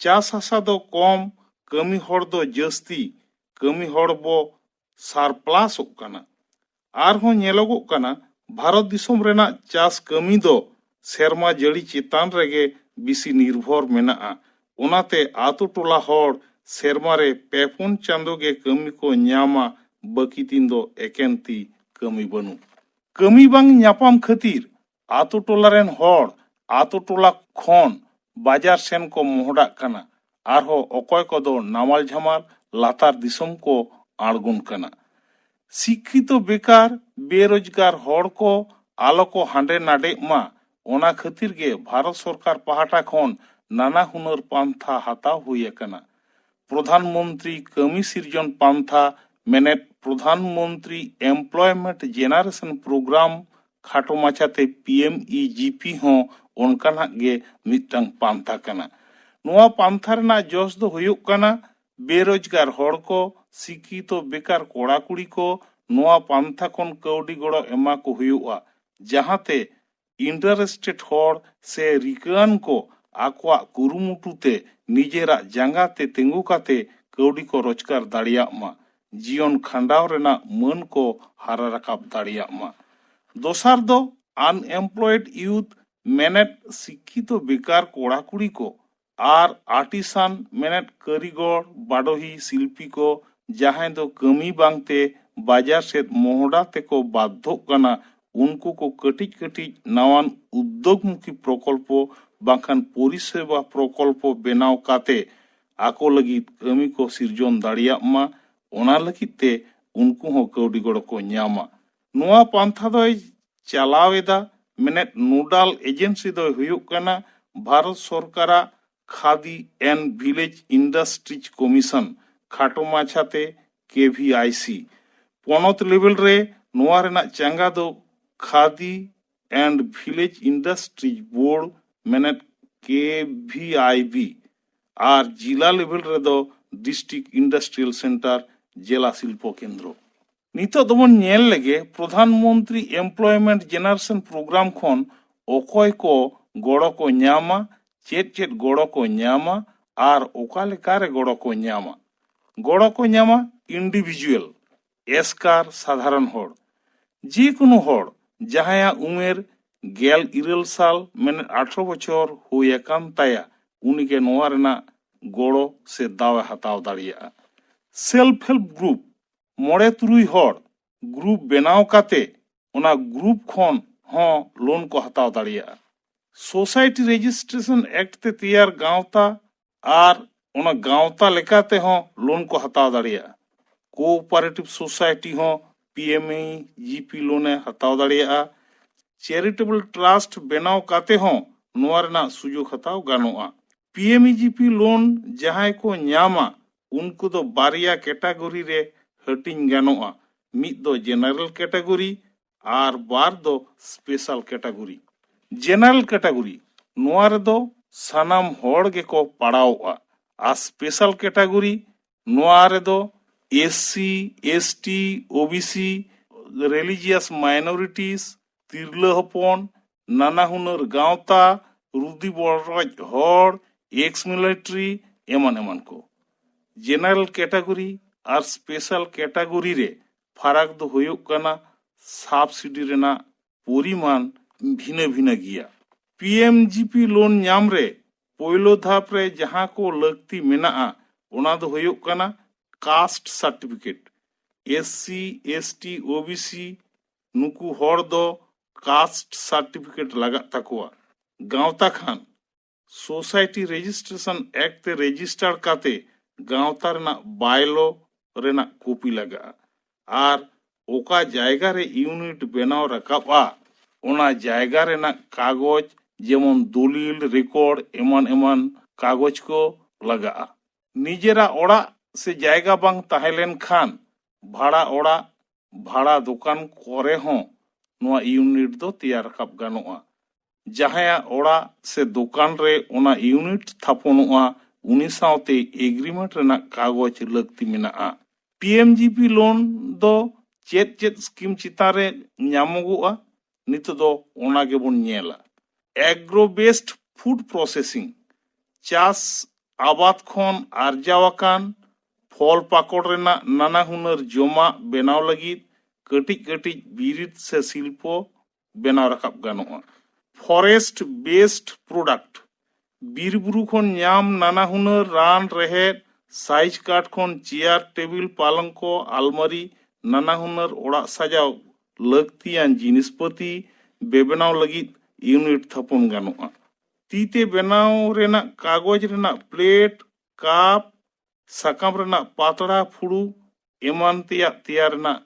ᱪᱟᱥ ᱦᱟᱥᱟ ᱫᱚ ᱠᱚᱢ, ᱠᱟᱹᱢᱤ ᱦᱚᱲ ᱫᱚ ᱡᱟᱹᱥᱛᱤ, ᱠᱟᱹᱢᱤ ᱦᱚᱲ ᱵᱚ ᱥᱟᱨᱯᱞᱟᱥᱚᱜ ᱠᱟᱱᱟ᱾ ᱟᱨᱦᱚᱸ ᱧᱮᱞᱚᱜᱚᱜ ᱠᱟᱱᱟ, ᱵᱷᱟᱨᱚᱛ ᱫᱤᱥᱚᱢ ᱨᱮᱱᱟᱜ ᱪᱟᱥ ᱠᱟᱹᱢᱤ ᱫᱚ ᱥᱮᱨᱢᱟ ᱡᱟᱹᱲᱤ ᱪᱮᱛᱟᱱ ᱨᱮᱜᱮ ᱵᱮᱥᱤ ᱱᱤᱨᱵᱷᱚᱨ ᱢᱮᱱᱟᱜᱼᱟ᱾ ᱚᱱᱟᱛᱮ ᱟᱛᱳ ᱴᱚᱞᱟ ᱦᱚᱲ ᱥᱮᱨᱢᱟ ᱨᱮ ᱯᱮ ᱯᱩᱱ ᱪᱟᱸᱫᱳ ᱜᱮ ᱠᱟᱹᱢᱤ ᱠᱚ ᱧᱟᱢᱟ, ᱵᱟᱹᱠᱤ ᱫᱤᱱ ᱫᱚ ᱮᱠᱮᱱ ᱛᱤ ᱠᱟᱹᱢᱤ ᱵᱟᱹᱱᱩᱜ᱾ ᱠᱟᱹᱢᱤ ᱵᱟᱝ ᱧᱟᱯᱟᱢ ᱠᱷᱟᱹᱛᱤᱨ ᱟᱛᱳ ᱴᱚᱞᱟ ᱨᱮᱱ ᱦᱚᱲ ᱟᱛᱳ ᱴᱚᱞᱟ ᱠᱷᱚᱱ ᱵᱟᱡᱟᱨ ᱥᱮᱱ ᱠᱚ ᱢᱚᱦᱰᱟᱜ ᱠᱟᱱᱟ᱾ ᱟᱨᱦᱚᱸ ᱚᱠᱚᱭ ᱠᱚᱫᱚ ᱱᱟᱢᱟᱞ ᱡᱷᱟᱢᱟᱞ ᱞᱟᱛᱟᱨ ᱫᱤᱥᱚᱢ ᱠᱚ ᱟᱬᱜᱚᱱ ᱠᱟᱱᱟ᱾ ᱥᱤᱠᱠᱷᱤᱛᱚ ᱵᱮᱠᱟᱨ, ᱵᱮᱨᱳᱡᱽᱜᱟᱨ ᱦᱚᱲ ᱠᱚ ᱟᱞᱚ ᱠᱚ ᱦᱟᱸᱰᱮ ᱱᱟᱰᱮᱜ ᱢᱟ, ᱚᱱᱟ ᱠᱷᱟᱹᱛᱤᱨ ᱜᱮ ᱵᱷᱟᱨᱚᱛ ᱥᱚᱨᱠᱟᱨ ᱯᱟᱦᱴᱟ ᱠᱷᱚᱱ ᱱᱟᱱᱟ ᱦᱩᱱᱟᱹᱨ ᱯᱟᱱᱛᱷᱟ ᱦᱟᱛᱟᱣ ᱦᱩᱭ ᱟᱠᱟᱱᱟ᱾ ᱯᱨᱚᱫᱷᱟᱱ ᱢᱚᱱᱛᱨᱤ ᱠᱟᱹᱢᱤ ᱥᱤᱨᱡᱚᱱ ᱯᱟᱱᱛᱷᱟ, ᱢᱮᱱᱮᱫ ᱯᱨᱚᱫᱷᱟᱱ ᱢᱚᱱᱛᱨᱤ ᱮᱢᱯᱞᱚᱭᱢᱮᱱᱴ ᱡᱮᱱᱟᱨᱮᱥᱚᱱ ᱯᱨᱳᱜᱨᱟᱢ, ᱠᱷᱟᱴᱚ ᱢᱟᱪᱷᱟᱛᱮ P M E G P ᱦᱚᱸ ᱚᱱᱠᱟᱱᱟᱜ ᱜᱮ ᱢᱤᱫᱴᱟᱝ ᱯᱟᱱᱛᱷᱟ ᱠᱟᱱᱟ᱾ ᱱᱚᱣᱟ ᱯᱟᱱᱛᱷᱟ ᱨᱮᱱᱟᱜ ᱡᱚᱥ ᱫᱚ ᱦᱩᱭᱩᱜ ᱠᱟᱱᱟ, ᱵᱮᱨᱳᱡᱽᱜᱟᱨ ᱦᱚᱲ ᱠᱚ, ᱥᱤᱠᱠᱷᱤᱛᱚ ᱵᱮᱠᱟᱨ ᱠᱚᱲᱟ ᱠᱩᱲᱤ ᱠᱚ ᱱᱚᱣᱟ ᱯᱟᱱᱛᱷᱟ ᱠᱷᱚᱱ ᱠᱟᱹᱣᱰᱤ ᱜᱚᱲᱚ ᱮᱢᱟ ᱠᱚ ᱦᱩᱭᱩᱜᱼᱟ, ᱡᱟᱦᱟᱸᱛᱮ ᱤᱱᱴᱟᱨᱮᱥᱴᱮᱰ ᱦᱚᱲ ᱥᱮ ᱨᱤᱠᱟᱹᱣᱟᱱ ᱠᱚ ᱟᱠᱚᱣᱟᱜ ᱠᱩᱨᱩᱢᱩᱴᱩ ᱛᱮ ᱱᱤᱡᱮᱨᱟᱜ ᱡᱟᱸᱜᱟ ᱛᱮ ᱛᱤᱸᱜᱩ ᱠᱟᱛᱮ ᱠᱟᱹᱣᱰᱤ ᱠᱚ ᱨᱳᱡᱽᱜᱟᱨ ᱫᱟᱲᱮᱭᱟᱜ ᱢᱟ, ᱡᱤᱭᱚᱱ ᱠᱷᱟᱸᱰᱟᱣ ᱨᱮᱱᱟᱜ ᱢᱟᱹᱱ ᱠᱚ ᱦᱟᱨᱟ ᱨᱟᱠᱟᱵ ᱫᱟᱲᱮᱭᱟᱜ ᱢᱟ᱾ ᱫᱚᱥᱟᱨ ᱫᱚ ᱟᱱᱮᱢᱯᱞᱚᱭᱮᱰ ᱭᱩᱛᱷ, ᱢᱮᱱᱮᱫ ᱥᱤᱠᱠᱷᱤᱛᱚ ᱵᱮᱠᱟᱨ ᱠᱚᱲᱟ ᱠᱩᱲᱤ ᱠᱚ, ᱟᱨ ᱟᱨᱴᱤᱥᱟᱱ, ᱢᱮᱱᱮᱫ ᱠᱟᱹᱨᱤᱜᱚᱲ, ᱵᱟᱰᱚᱦᱤ, ᱥᱤᱞᱯᱤ ᱠᱚ, ᱡᱟᱦᱟᱸᱭ ᱫᱚ ᱠᱟᱹᱢᱤ ᱵᱟᱝᱛᱮ ᱵᱟᱡᱟᱨ ᱥᱮᱫ ᱢᱚᱦᱰᱟ ᱛᱮᱠᱚ ᱵᱟᱫᱽᱫᱷᱚᱜ ᱠᱟᱱᱟ, ᱩᱱᱠᱩ ᱠᱚ ᱠᱟᱹᱴᱤᱡ ᱠᱟᱹᱴᱤᱡ ᱱᱟᱣᱟᱱ ᱩᱫᱽᱫᱳᱜᱽᱢᱩᱠᱷᱤ ᱯᱨᱚᱠᱚᱞᱯᱚ ᱵᱟᱝᱠᱷᱟᱱ ᱯᱚᱨᱤᱥᱮᱵᱟ ᱯᱨᱚᱠᱚᱞᱯᱚ ᱵᱮᱱᱟᱣ ᱠᱟᱛᱮ ᱟᱠᱚ ᱞᱟᱹᱜᱤᱫ ᱠᱟᱹᱢᱤ ᱠᱚ ᱥᱤᱨᱡᱚᱱ ᱫᱟᱲᱮᱭᱟᱜ ᱢᱟ, ᱚᱱᱟ ᱞᱟᱹᱜᱤᱫ ᱛᱮ ᱩᱱᱠᱩ ᱦᱚᱸ ᱠᱟᱹᱣᱰᱤ ᱜᱚᱲᱚ ᱠᱚ ᱧᱟᱢᱟ᱾ ᱱᱚᱣᱟ ᱯᱟᱱᱛᱷᱟ ᱫᱚᱭ ᱪᱟᱞᱟᱣ ᱮᱫᱟ, ᱢᱮᱱᱮᱫ ᱱᱳᱰᱟᱞ ᱮᱡᱮᱱᱥᱤ ᱫᱚᱭ ᱦᱩᱭᱩᱜ ᱠᱟᱱᱟ ᱵᱷᱟᱨᱚᱛ ᱥᱚᱨᱠᱟᱨᱟᱜ ᱠᱷᱟᱫᱤ ᱮᱱᱰ ᱵᱷᱤᱞᱮᱡᱽ ᱤᱱᱰᱟᱥᱴᱨᱤᱡᱽ ᱠᱚᱢᱤᱥᱚᱱ, ᱠᱷᱟᱴᱚ ᱢᱟᱪᱷᱟᱛᱮ ᱠᱮ ᱵᱷᱤ ᱟᱭ ᱥᱤ᱾ ᱯᱚᱱᱚᱛ ᱞᱮᱵᱮᱞ ᱨᱮ ᱱᱚᱣᱟ ᱨᱮᱱᱟᱜ ᱪᱟᱸᱜᱟ ᱫᱚ ᱠᱷᱟᱫᱤ ᱮᱱᱰ ᱵᱷᱤᱞᱮᱡᱽ ᱤᱱᱰᱟᱥᱴᱨᱤᱡᱽ ᱵᱳᱨᱰ, ᱢᱮᱱᱮᱫ ᱠᱮ ᱵᱷᱤ ᱟᱭ ᱵᱤ, ᱟᱨ ᱡᱤᱞᱟ ᱞᱮᱵᱮᱞ ᱨᱮᱫᱚ ᱰᱤᱥᱴᱨᱤᱠᱴ ᱤᱱᱰᱟᱥᱴᱨᱤᱭᱟᱞ ᱥᱮᱱᱴᱟᱨ, ᱡᱮᱞᱟ ᱥᱤᱞᱯᱚ ᱠᱮᱱᱫᱨᱚ᱾ ᱱᱤᱛᱚᱜ ᱫᱚᱵᱚᱱ ᱧᱮᱞ ᱞᱮᱜᱮ ᱯᱨᱚᱫᱷᱟᱱ ᱢᱚᱱᱛᱨᱤ ᱮᱢᱯᱞᱚᱭᱢᱮᱱᱴ ᱡᱮᱱᱟᱨᱮᱥᱚᱱ ᱯᱨᱳᱜᱨᱟᱢ ᱠᱷᱚᱱ ᱚᱠᱚᱭ ᱠᱚ ᱜᱚᱲᱚ ᱠᱚ ᱧᱟᱢᱟ, ᱪᱮᱫ ᱪᱮᱫ ᱜᱚᱲᱚ ᱠᱚ ᱧᱟᱢᱟ ᱟᱨ ᱚᱠᱟ ᱞᱮᱠᱟᱨᱮ ᱜᱚᱲᱚ ᱠᱚ ᱧᱟᱢᱟ᱾ ᱜᱚᱲᱚ ᱠᱚ ᱧᱟᱢᱟ ᱤᱱᱰᱤᱵᱷᱤᱡᱩᱣᱟᱞ, ᱮᱥᱠᱟᱨ, ᱥᱟᱫᱷᱟᱨᱚᱱ ᱦᱚᱲ, ᱡᱮᱠᱳᱱᱳ ᱦᱚᱲ ᱡᱟᱦᱟᱸᱭᱟᱜ ᱩᱢᱮᱨ ᱜᱮᱞ ᱤᱨᱟᱹᱞ ᱥᱟᱞ, ᱢᱮᱱᱮᱫ ᱟᱴᱷᱨᱚ ᱵᱚᱪᱷᱚᱨ ᱦᱩᱭ ᱟᱠᱟᱱ ᱛᱟᱭᱟ, ᱩᱱᱤᱜᱮ ᱱᱚᱣᱟ ᱨᱮᱱᱟᱜ ᱜᱚᱲᱚ ᱥᱮ ᱫᱟᱣᱮ ᱦᱟᱛᱟᱣ ᱫᱟᱲᱮᱭᱟᱜᱼᱟ᱾ ᱥᱮᱞᱯ ᱦᱮᱞᱯ ᱜᱨᱩᱯ, ᱢᱚᱬᱮ ᱛᱩᱨᱩᱭ ᱦᱚᱲ ᱜᱨᱩᱯ ᱵᱮᱱᱟᱣ ᱠᱟᱛᱮ ᱚᱱᱟ ᱜᱨᱩᱯ ᱠᱷᱚᱱ ᱦᱚᱸ ᱞᱳᱱ ᱠᱚ ᱦᱟᱛᱟᱣ ᱫᱟᱲᱮᱭᱟᱜᱼᱟ᱾ ᱥᱳᱥᱟᱭᱴᱤ ᱨᱮᱡᱤᱥᱴᱨᱮᱥᱚᱱ ᱮᱠᱴ ᱛᱮ ᱛᱮᱭᱟᱨ ᱜᱟᱶᱛᱟ ᱟᱨ ᱚᱱᱟ ᱜᱟᱶᱛᱟ ᱞᱮᱠᱟ ᱛᱮᱦᱚᱸ ᱞᱳᱱ ᱠᱚ ᱦᱟᱛᱟᱣ ᱫᱟᱲᱮᱭᱟᱜᱼᱟ᱾ ᱠᱳᱚᱯᱟᱨᱮᱴᱤᱵᱷ ᱥᱳᱥᱟᱭᱴᱤ ᱦᱚᱸ P M E G P ᱞᱳᱱᱮ ᱦᱟᱛᱟᱣ ᱫᱟᱲᱮᱭᱟᱜᱼᱟ᱾ ᱪᱮᱨᱤᱴᱮᱵᱚᱞ ᱴᱨᱟᱥᱴ ᱵᱮᱱᱟᱣ ᱠᱟᱛᱮ ᱦᱚᱸ ᱱᱚᱣᱟ ᱨᱮᱱᱟᱜ ᱥᱩᱡᱳᱜᱽ ᱦᱟᱛᱟᱣ ᱜᱟᱱᱚᱜᱼᱟ᱾ P M E G P loan ᱡᱟᱦᱟᱸᱭ ᱠᱚ ᱧᱟᱢᱟ, ᱩᱱᱠᱩ ᱫᱚ ᱵᱟᱨᱭᱟ ᱠᱮᱴᱟᱜᱚᱨᱤ ᱨᱮ ᱦᱟᱹᱴᱤᱧ ᱜᱟᱱᱚᱜᱼᱟ, ᱢᱤᱫ ᱫᱚ ᱡᱮᱱᱟᱨᱮᱞ ᱠᱮᱴᱟᱜᱚᱨᱤ ᱟᱨ ᱵᱟᱨ ᱫᱚ ᱥᱯᱮᱥᱟᱞ ᱠᱮᱴᱟᱜᱚᱨᱤ᱾ ᱡᱮᱱᱟᱨᱮᱞ ᱠᱮᱴᱟᱜᱚᱨᱤ, ᱱᱚᱣᱟ ᱨᱮᱫᱚ ᱥᱟᱱᱟᱢ ᱦᱚᱲ ᱜᱮᱠᱚ ᱯᱟᱲᱟᱣᱚᱜᱼᱟ᱾ ᱟᱨ ᱥᱯᱮᱥᱟᱞ ᱠᱮᱴᱟᱜᱚᱨᱤ, ᱱᱚᱣᱟ ᱨᱮᱫᱚ S C, S T, O B C, religious minorities, ᱛᱤᱨᱞᱟᱹ ᱦᱚᱯᱚᱱ, ᱱᱟᱱᱟ ᱦᱩᱱᱟᱹᱨ ᱜᱟᱶᱛᱟ, ᱨᱩᱫᱤ ᱵᱚᱲᱚᱡ ᱦᱚᱲ, ᱮᱠᱥ ᱢᱤᱞᱤᱴᱟᱨᱤ, ᱮᱢᱟᱱ ᱮᱢᱟᱱ ᱠᱚ᱾ ᱡᱮᱱᱟᱨᱮᱞ ᱠᱮᱴᱟᱜᱚᱨᱤ ᱟᱨ ᱥᱯᱮᱥᱟᱞ ᱠᱮᱴᱟᱜᱚᱨᱤ ᱨᱮ ᱯᱷᱟᱨᱟᱠ ᱫᱚ ᱦᱩᱭᱩᱜ ᱠᱟᱱᱟ ᱥᱟᱵᱥᱤᱰᱤ ᱨᱮᱱᱟᱜ ᱯᱚᱨᱤᱢᱟᱱ ᱵᱷᱤᱱᱟᱹ ᱵᱷᱤᱱᱟᱹ ᱜᱮᱭᱟ᱾ ᱯᱤ ᱮᱢ ᱡᱤ ᱯᱤ ᱞᱳᱱ ᱧᱟᱢ ᱨᱮ ᱯᱳᱭᱞᱳ ᱫᱷᱟᱯ ᱨᱮ ᱡᱟᱦᱟᱸ ᱠᱚ ᱞᱟᱹᱠᱛᱤ ᱢᱮᱱᱟᱜᱼᱟ, ᱚᱱᱟ ᱫᱚ ᱦᱩᱭᱩᱜ ᱠᱟᱱᱟ caste certificate. S C, S T, O B ᱥᱤ ᱱᱩᱠᱩ ᱦᱚᱲ ᱫᱚ ᱠᱟᱥᱴ ᱥᱟᱨᱴᱤᱯᱷᱤᱠᱮᱴ ᱞᱟᱜᱟᱜ ᱛᱟᱠᱚᱣᱟ᱾ ᱜᱟᱶᱛᱟ ᱠᱷᱟᱱ ᱥᱳᱥᱟᱭᱴᱤ ᱨᱮᱡᱤᱥᱴᱨᱮᱥᱚᱱ ᱮᱠᱴ ᱛᱮ ᱨᱮᱡᱤᱥᱴᱟᱨ ᱠᱟᱛᱮ ᱜᱟᱶᱛᱟ ᱨᱮᱱᱟᱜ ᱵᱟᱭᱞᱚ ᱨᱮᱱᱟᱜ ᱠᱚᱯᱤ ᱞᱟᱜᱟᱜᱼᱟ᱾ ᱟᱨ ᱚᱠᱟ ᱡᱟᱭᱜᱟ ᱨᱮ ᱤᱭᱩᱱᱤᱴ ᱵᱮᱱᱟᱣ ᱨᱟᱠᱟᱵᱼᱟ, ᱚᱱᱟ ᱡᱟᱭᱜᱟ ᱨᱮᱱᱟᱜ ᱠᱟᱜᱚᱡᱽ, ᱡᱮᱢᱚᱱ ᱫᱚᱞᱤᱞ, ᱨᱮᱠᱚᱨᱰ, ᱮᱢᱟᱱ ᱮᱢᱟᱱ ᱠᱟᱜᱚᱡᱽ ᱠᱚ ᱞᱟᱜᱟᱜᱼᱟ᱾ ᱱᱤᱡᱮᱨᱟᱜ ᱚᱲᱟᱜ ᱥᱮ ᱡᱟᱭᱜᱟ ᱵᱟᱝ ᱛᱟᱦᱮᱸ ᱞᱮᱱᱠᱷᱟᱱ ᱵᱷᱟᱲᱟ ᱚᱲᱟᱜ, ᱵᱷᱟᱲᱟ ᱫᱚᱠᱟᱱ ᱠᱚᱨᱮ ᱦᱚᱸ ᱱᱚᱣᱟ ᱤᱭᱩᱱᱤᱴ ᱫᱚ ᱛᱮᱭᱟᱨ ᱨᱟᱠᱟᱵ ᱜᱟᱱᱚᱜᱼᱟ᱾ ᱡᱟᱦᱟᱸᱭᱟᱜ ᱚᱲᱟᱜ ᱥᱮ ᱫᱚᱠᱟᱱ ᱨᱮ ᱚᱱᱟ ᱤᱭᱩᱱᱤᱴ ᱛᱷᱟᱯᱚᱱᱚᱜᱼᱟ, ᱩᱱᱤ ᱥᱟᱶᱛᱮ ᱮᱜᱽᱨᱤᱢᱮᱱᱴ ᱨᱮᱱᱟᱜ ᱠᱟᱜᱚᱡᱽ ᱞᱟᱹᱠᱛᱤ ᱢᱮᱱᱟᱜᱼᱟ᱾ ᱯᱤ ᱮᱢ ᱡᱤ ᱯᱤ ᱞᱳᱱ ᱫᱚ ᱪᱮᱫ ᱪᱮᱫ ᱥᱠᱤᱢ ᱪᱮᱛᱟᱱ ᱨᱮ ᱧᱟᱢᱚᱜᱚᱜᱼᱟ, ᱱᱤᱛᱚᱜ ᱫᱚ ᱚᱱᱟ ᱜᱮᱵᱚᱱ ᱧᱮᱞᱟ᱾ ᱮᱜᱽᱨᱳ ᱵᱮᱥᱰ ᱯᱷᱩᱰ ᱯᱨᱚᱥᱮᱥᱤᱝ, ᱪᱟᱥ ᱟᱵᱟᱫ ᱠᱷᱚᱱ ᱟᱨᱡᱟᱣ ᱟᱠᱟᱱ ᱯᱷᱚᱞ ᱯᱟᱠᱚᱲ ᱨᱮᱱᱟᱜ ᱱᱟᱱᱟ ᱦᱩᱱᱟᱹᱨ ᱡᱚᱢᱟᱜ ᱵᱮᱱᱟᱣ ᱞᱟᱹᱜᱤᱫ ᱠᱟᱹᱴᱤᱡ ᱠᱟᱹᱴᱤᱡ ᱵᱤᱨᱤᱫ ᱥᱮ ᱥᱤᱞᱯᱚ ᱵᱮᱱᱟᱣ ᱨᱟᱠᱟᱵ ᱜᱟᱱᱚᱜᱼᱟ᱾ ᱯᱷᱚᱨᱮᱥᱴ ᱵᱮᱥᱰ ᱯᱨᱚᱰᱟᱠᱴ, ᱵᱤᱨ ᱵᱩᱨᱩ ᱠᱷᱚᱱ ᱧᱟᱢ ᱱᱟᱱᱟ ᱦᱩᱱᱟᱹᱨ ᱨᱟᱱ ᱨᱮᱦᱮᱫ, ᱥᱟᱭᱤᱡ ᱠᱟᱴ ᱠᱷᱚᱱ ᱪᱮᱭᱟᱨ, ᱴᱮᱵᱤᱞ, ᱯᱟᱞᱚᱝᱠᱚ, ᱟᱞᱢᱟᱨᱤ, ᱱᱟᱱᱟ ᱦᱩᱱᱟᱹᱨ ᱚᱲᱟᱜ ᱥᱟᱡᱟᱣ ᱞᱟᱹᱠᱛᱤᱭᱟᱱ ᱡᱤᱱᱤᱥᱯᱟᱹᱛᱤ ᱵᱮᱵᱮᱱᱟᱣ ᱞᱟᱹᱜᱤᱫ ᱤᱭᱩᱱᱤᱴ ᱛᱷᱟᱯᱚᱱ ᱜᱟᱱᱚᱜᱼᱟ᱾ ᱛᱤ ᱛᱮ ᱵᱮᱱᱟᱣ ᱨᱮᱱᱟᱜ ᱠᱟᱜᱚᱡᱽ ᱨᱮᱱᱟᱜ ᱯᱞᱮᱴ, ᱠᱟᱯ, ᱥᱟᱠᱟᱢ ᱨᱮᱱᱟᱜ ᱯᱟᱛᱲᱟ, ᱯᱷᱩᱲᱩᱜ ᱮᱢᱟᱱ ᱛᱮᱭᱟᱜ ᱛᱮᱭᱟᱨ ᱨᱮᱱᱟᱜ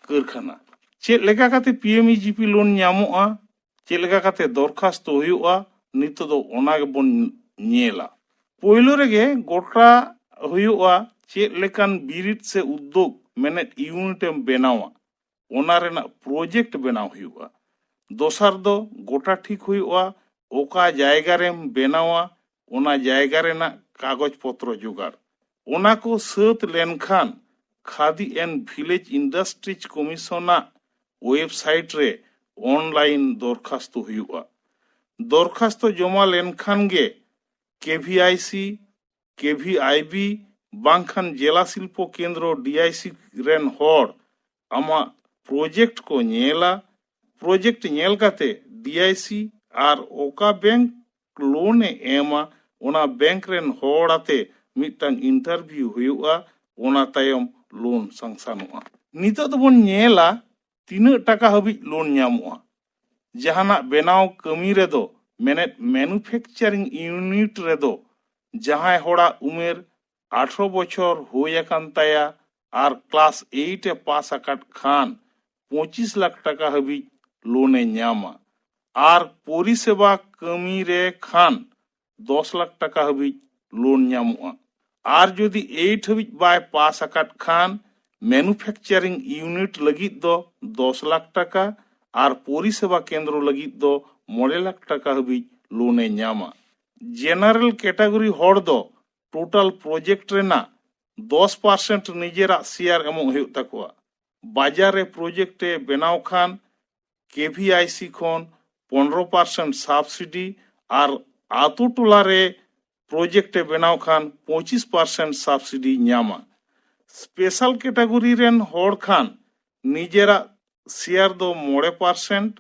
ᱠᱟᱹᱨᱠᱷᱟᱱᱟ᱾ ᱪᱮᱫ ᱞᱮᱠᱟ ᱠᱟᱛᱮ P M E G P loan ᱧᱟᱢᱚᱜᱼᱟ, ᱪᱮᱫ ᱞᱮᱠᱟ ᱠᱟᱛᱮ ᱫᱚᱨᱠᱷᱟᱥᱛᱚ ᱦᱩᱭᱩᱜᱼᱟ, ᱱᱤᱛᱚᱜ ᱫᱚ ᱚᱱᱟ ᱜᱮᱵᱚᱱ ᱧᱮᱞᱟ᱾ ᱯᱳᱭᱞᱳ ᱨᱮᱜᱮ ᱜᱚᱴᱟ ᱦᱩᱭᱩᱜᱼᱟ ᱪᱮᱫ ᱞᱮᱠᱟᱱ ᱵᱤᱨᱤᱫ ᱥᱮ ᱩᱫᱽᱫᱳᱜᱽ, ᱢᱮᱱᱮᱫ ᱤᱭᱩᱱᱤᱴ ᱮᱢ ᱵᱮᱱᱟᱣᱟ, ᱚᱱᱟ ᱨᱮᱱᱟᱜ ᱯᱨᱚᱡᱮᱠᱴ ᱵᱮᱱᱟᱣ ᱦᱩᱭᱩᱜᱼᱟ᱾ ᱫᱚᱥᱟᱨ ᱫᱚ ᱜᱚᱴᱟ ᱴᱷᱤᱠ ᱦᱩᱭᱩᱜᱼᱟ ᱚᱠᱟ ᱡᱟᱭᱜᱟ ᱨᱮᱢ ᱵᱮᱱᱟᱣᱟ, ᱚᱱᱟ ᱡᱟᱭᱜᱟ ᱨᱮᱱᱟᱜ ᱠᱟᱜᱚᱡᱽ ᱯᱚᱛᱨᱚ ᱡᱚᱜᱟᱲ᱾ ᱚᱱᱟ ᱠᱚ ᱥᱟᱹᱛ ᱞᱮᱱᱠᱷᱟᱱ ᱠᱷᱟᱫᱤ ᱮᱱᱰ ᱵᱷᱤᱞᱮᱡᱽ ᱤᱱᱰᱟᱥᱴᱨᱤᱡᱽ ᱠᱚᱢᱤᱥᱚᱱᱟᱜ ᱣᱮᱵᱥᱟᱭᱤᱴ ᱨᱮ ᱚᱱᱞᱟᱭᱤᱱ ᱫᱚᱨᱠᱷᱟᱥᱛᱚ ᱦᱩᱭᱩᱜᱼᱟ᱾ ᱫᱚᱨᱠᱷᱟᱥᱛᱚ ᱡᱚᱢᱟ ᱞᱮᱱᱠᱷᱟᱱ ᱜᱮ ᱠᱮ ᱵᱷᱤ ᱟᱭ ᱥᱤ, ᱠᱮ ᱵᱷᱤ ᱟᱭ ᱵᱤ ᱵᱟᱝᱠᱷᱟᱱ ᱡᱮᱞᱟ ᱥᱤᱞᱯᱚ ᱠᱮᱱᱫᱨᱚ, ᱰᱤ ᱟᱭ ᱥᱤ, ᱨᱮᱱ ᱦᱚᱲ ᱟᱢᱟᱜ ᱯᱨᱚᱡᱮᱠᱴ ᱠᱚ ᱧᱮᱞᱟ᱾ ᱯᱨᱚᱡᱮᱠᱴ ᱧᱮᱞ ᱠᱟᱛᱮ ᱰᱤ ᱟᱭ ᱥᱤ ᱟᱨ ᱚᱠᱟ ᱵᱮᱝᱠ ᱞᱳᱱ ᱮ ᱮᱢᱟ, ᱚᱱᱟ ᱵᱮᱝᱠ ᱨᱮᱱ ᱦᱚᱲ ᱟᱛᱮ ᱢᱤᱫᱴᱟᱝ ᱤᱱᱴᱟᱨᱵᱷᱤᱭᱩ ᱦᱩᱭᱩᱜᱼᱟ, ᱚᱱᱟ ᱛᱟᱭᱚᱢ ᱞᱳᱱ ᱥᱟᱝᱥᱟᱱᱚᱜᱼᱟ᱾ ᱱᱤᱛᱚᱜ ᱫᱚᱵᱚᱱ ᱧᱮᱞᱟ ᱛᱤᱱᱟᱹᱜ ᱴᱟᱠᱟ ᱦᱟᱹᱵᱤᱡ ᱞᱳᱱ ᱧᱟᱢᱚᱜᱼᱟ᱾ ᱡᱟᱦᱟᱱᱟᱜ ᱵᱮᱱᱟᱣ ᱠᱟᱹᱢᱤ ᱨᱮᱫᱚ, ᱢᱮᱱᱮᱫ ᱢᱮᱱᱩᱯᱷᱮᱠᱪᱟᱨᱤᱝ ᱤᱭᱩᱱᱤᱴ ᱨᱮᱫᱚ, ᱡᱟᱦᱟᱸᱭ ᱦᱚᱲᱟᱜ ᱩᱢᱮᱨ ᱟᱴᱷᱨᱚ ᱵᱚᱪᱷᱚᱨ ᱦᱩᱭ ᱟᱠᱟᱱ ᱛᱟᱭᱟ ᱟᱨ ᱠᱞᱟᱥ ᱮᱭᱤᱴ ᱮ ᱯᱟᱥ ᱟᱠᱟᱫ ᱠᱷᱟᱱ ᱯᱚᱸᱪᱤᱥ ᱞᱟᱠᱷ ᱴᱟᱠᱟ ᱦᱟᱹᱵᱤᱡ ᱞᱳᱱ ᱮ ᱧᱟᱢᱟ᱾ ᱟᱨ ᱯᱚᱨᱤᱥᱮᱵᱟ ᱠᱟᱹᱢᱤ ᱨᱮ ᱠᱷᱟᱱ ᱫᱚᱥ ᱞᱟᱠᱷ ᱴᱟᱠᱟ ᱦᱟᱹᱵᱤᱡ ᱞᱳᱱ ᱧᱟᱢᱚᱜᱼᱟ᱾ ᱟᱨ ᱡᱩᱫᱤ ᱮᱭᱤᱴ ᱦᱟᱹᱵᱤᱡ ᱵᱟᱭ ᱯᱟᱥ ᱟᱠᱟᱫ ᱠᱷᱟᱱ ᱢᱮᱱᱩᱯᱷᱮᱠᱪᱟᱨᱤᱝ ᱤᱭᱩᱱᱤᱴ ᱞᱟᱹᱜᱤᱫ ᱫᱚ ᱫᱚᱥ ᱞᱟᱠᱷ ᱴᱟᱠᱟ ᱟᱨ ᱯᱚᱨᱤᱥᱮᱵᱟ ᱠᱮᱱᱫᱨᱚ ᱞᱟᱹᱜᱤᱫ ᱫᱚ ᱢᱚᱬᱮ ᱞᱟᱠᱷ ᱴᱟᱠᱟ ᱦᱟᱹᱵᱤᱡ ᱞᱳᱱ ᱮ ᱧᱟᱢᱟ᱾ ᱡᱮᱱᱟᱨᱮᱞ ᱠᱮᱴᱟᱜᱚᱨᱤ ᱦᱚᱲ ᱫᱚ ᱴᱳᱴᱟᱞ ᱯᱨᱚᱡᱮᱠᱴ ᱨᱮᱱᱟᱜ ᱫᱚᱥ ᱯᱟᱨᱥᱮᱱᱴ ᱱᱤᱡᱮᱨᱟᱜ ᱥᱮᱭᱟᱨ ᱮᱢᱚᱜ ᱦᱩᱭᱩᱜ ᱛᱟᱠᱚᱣᱟ᱾ ᱵᱟᱡᱟᱨ ᱨᱮ ᱯᱨᱚᱡᱮᱠᱴ ᱮ ᱵᱮᱱᱟᱣ ᱠᱷᱟᱱ ᱠᱮ ᱵᱷᱤ ᱟᱭ ᱥᱤ ᱠᱷᱚᱱ ᱯᱚᱱᱨᱚ ᱯᱟᱨᱥᱮᱱᱴ ᱥᱟᱵᱥᱤᱰᱤ ᱟᱨ ᱟᱛᱳ ᱴᱚᱞᱟ ᱨᱮ ᱯᱨᱚᱡᱮᱠᱴ ᱮ ᱵᱮᱱᱟᱣ ᱠᱷᱟᱱ ᱯᱚᱸᱪᱤᱥ ᱯᱟᱨᱥᱮᱱᱴ ᱥᱟᱵᱥᱤᱰᱤ ᱧᱟᱢᱟ᱾ ᱥᱯᱮᱥᱟᱞ ᱠᱮᱴᱟᱜᱚᱨᱤ ᱨᱮᱱ ᱦᱚᱲ ᱠᱷᱟᱱ ᱱᱤᱡᱮᱨᱟᱜ ᱥᱮᱭᱟᱨ ᱫᱚ ᱢᱚᱬᱮ ᱯᱟᱨᱥᱮᱱᱴ,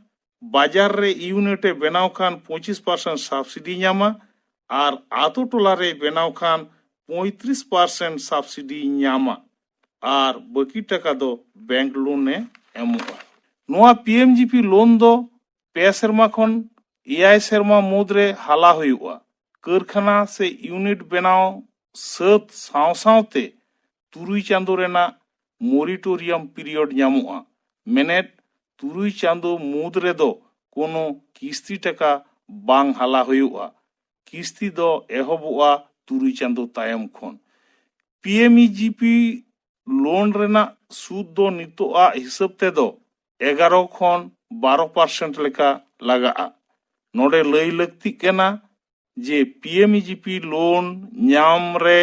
ᱵᱟᱡᱟᱨ ᱨᱮ ᱤᱭᱩᱱᱤᱴ ᱮ ᱵᱮᱱᱟᱣ ᱠᱷᱟᱱ ᱯᱚᱸᱪᱤᱥ ᱯᱟᱨᱥᱮᱱᱴ ᱥᱟᱵᱥᱤᱰᱤ ᱧᱟᱢᱟ ᱟᱨ ᱟᱛᱳ ᱴᱚᱞᱟ ᱨᱮᱭ ᱵᱮᱱᱟᱣ ᱠᱷᱟᱱ ᱯᱚᱸᱭᱛᱨᱤᱥ ᱯᱟᱨᱥᱮᱱᱴ ᱥᱟᱵᱥᱤᱰᱤ ᱧᱟᱢᱟ ᱟᱨ ᱵᱟᱹᱠᱤ ᱴᱟᱠᱟ ᱫᱚ ᱵᱮᱝᱠ ᱞᱳᱱ ᱮ ᱮᱢᱚᱜᱼᱟ᱾ ᱱᱚᱣᱟ ᱯᱤ ᱮᱢ ᱡᱤ ᱯᱤ ᱞᱳᱱ ᱫᱚ ᱯᱮ ᱥᱮᱨᱢᱟ ᱠᱷᱚᱱ ᱮᱭᱟᱭ ᱥᱮᱨᱢᱟ ᱢᱩᱫᱽᱨᱮ ᱦᱟᱞᱟ ᱦᱩᱭᱩᱜᱼᱟ᱾ ᱠᱟᱹᱨᱠᱷᱟᱱᱟ ᱥᱮ ᱤᱭᱩᱱᱤᱴ ᱵᱮᱱᱟᱣ ᱥᱟᱹᱛ ᱥᱟᱶ ᱥᱟᱶᱛᱮ ᱛᱩᱨᱩᱭ ᱪᱟᱸᱫᱳ ᱨᱮᱱᱟᱜ ᱢᱚᱨᱤᱴᱳᱨᱤᱭᱟᱢ ᱯᱤᱨᱤᱭᱚᱰ ᱧᱟᱢᱚᱜᱼᱟ᱾ ᱢᱮᱱᱮᱫ, ᱛᱩᱨᱩᱭ ᱪᱟᱸᱫᱳ ᱢᱩᱫᱽ ᱨᱮᱫᱚ ᱠᱳᱱᱳ ᱠᱤᱥᱛᱤ ᱴᱟᱠᱟ ᱵᱟᱝ ᱦᱟᱞᱟ ᱦᱩᱭᱩᱜᱼᱟ᱾ ᱠᱤᱥᱛᱤ ᱫᱚ ᱮᱦᱚᱵᱚᱜᱼᱟ ᱛᱩᱨᱩᱭ ᱪᱟᱸᱫᱳ ᱛᱟᱭᱚᱢ ᱠᱷᱚᱱ᱾ P M E G P loan ᱨᱮᱱᱟᱜ ᱥᱩᱫ ᱫᱚ ᱱᱤᱛᱚᱜᱟᱜ ᱦᱤᱥᱟᱹᱵ ᱛᱮᱫᱚ ᱮᱜᱟᱨᱚ ᱠᱷᱚᱱ ᱵᱟᱨᱚ ᱯᱟᱨᱥᱮᱱᱴ ᱞᱮᱠᱟ ᱞᱟᱜᱟᱜᱼᱟ᱾ ᱱᱚᱰᱮ ᱞᱟᱹᱭ ᱞᱟᱹᱠᱛᱤᱜ ᱠᱟᱱᱟ ᱡᱮ P M E G P loan ᱧᱟᱢ ᱨᱮ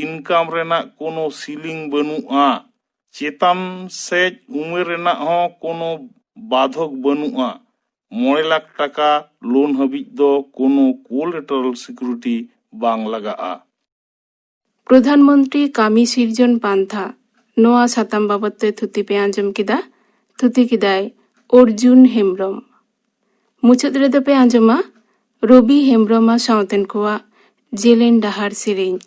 ᱤᱱᱠᱟᱢ ᱨᱮᱱᱟᱜ ᱠᱳᱱᱳ ᱥᱤᱞᱤᱝ ᱵᱟᱹᱱᱩᱜᱼᱟ᱾ ᱪᱮᱛᱟᱱ ᱥᱮᱡ ᱩᱢᱮᱨ ᱨᱮᱱᱟᱜ ᱦᱚᱸ ᱠᱳᱱᱳ ᱵᱟᱫᱷᱚᱠ ᱵᱟᱹᱱᱩᱜᱼᱟ᱾ ᱢᱚᱬᱮ ᱞᱟᱠᱷ ᱴᱟᱠᱟ ᱞᱳᱱ ᱦᱟᱹᱵᱤᱡ ᱫᱚ ᱠᱳᱱᱳ ᱠᱳᱞᱮᱴᱨᱟᱞ ᱥᱤᱠᱩᱨᱤᱴᱤ ᱵᱟᱝ ᱞᱟᱜᱟᱜᱼᱟ᱾ ᱯᱨᱚᱫᱷᱟᱱ ᱢᱚᱱᱛᱨᱤ ᱠᱟᱹᱢᱤ ᱥᱤᱨᱡᱚᱱ ᱯᱟᱱᱛᱷᱟ, ᱱᱚᱣᱟ ᱥᱟᱛᱟᱢ ᱵᱟᱵᱚᱛ ᱛᱮ ᱛᱷᱩᱛᱤ ᱯᱮ ᱟᱸᱡᱚᱢ ᱠᱮᱫᱟ᱾ ᱛᱷᱩᱛᱤ ᱠᱮᱫᱟᱭ ᱚᱨᱡᱩᱱ ᱦᱮᱢᱵᱨᱚᱢ᱾ ᱢᱩᱪᱟᱹᱫ ᱨᱮᱫᱚ ᱯᱮ ᱟᱸᱡᱚᱢᱟ ᱨᱚᱵᱤ ᱦᱮᱢᱵᱨᱚᱢ ᱟᱨ ᱥᱟᱶᱛᱮᱱ ᱠᱚᱣᱟᱜ ᱡᱮᱞᱮᱧ ᱰᱟᱦᱟᱨ ᱥᱮᱨᱮᱧ᱾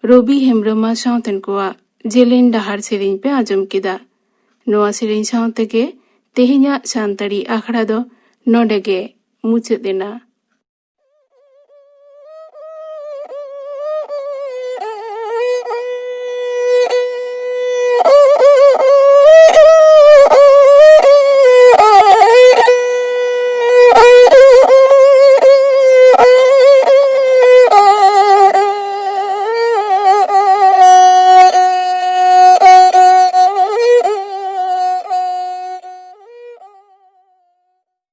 ᱨᱚᱵᱤ ᱦᱮᱢᱵᱽᱨᱚᱢ ᱟᱨ ᱥᱟᱶᱛᱮᱱ ᱠᱚᱣᱟᱜ ᱡᱮᱞᱮᱧ ᱰᱟᱦᱟᱨ ᱥᱮᱨᱮᱧ ᱯᱮ ᱟᱸᱡᱚᱢ ᱠᱮᱫᱟ᱾ ᱱᱚᱣᱟ ᱥᱮᱨᱮᱧ ᱥᱟᱶ ᱛᱮᱜᱮ ᱛᱮᱦᱮᱧᱟᱜ ᱥᱟᱱᱛᱟᱲᱤ ᱟᱠᱷᱲᱟ ᱫᱚ ᱱᱚᱰᱮ ᱜᱮ ᱢᱩᱪᱟᱹᱫ ᱮᱱᱟ᱾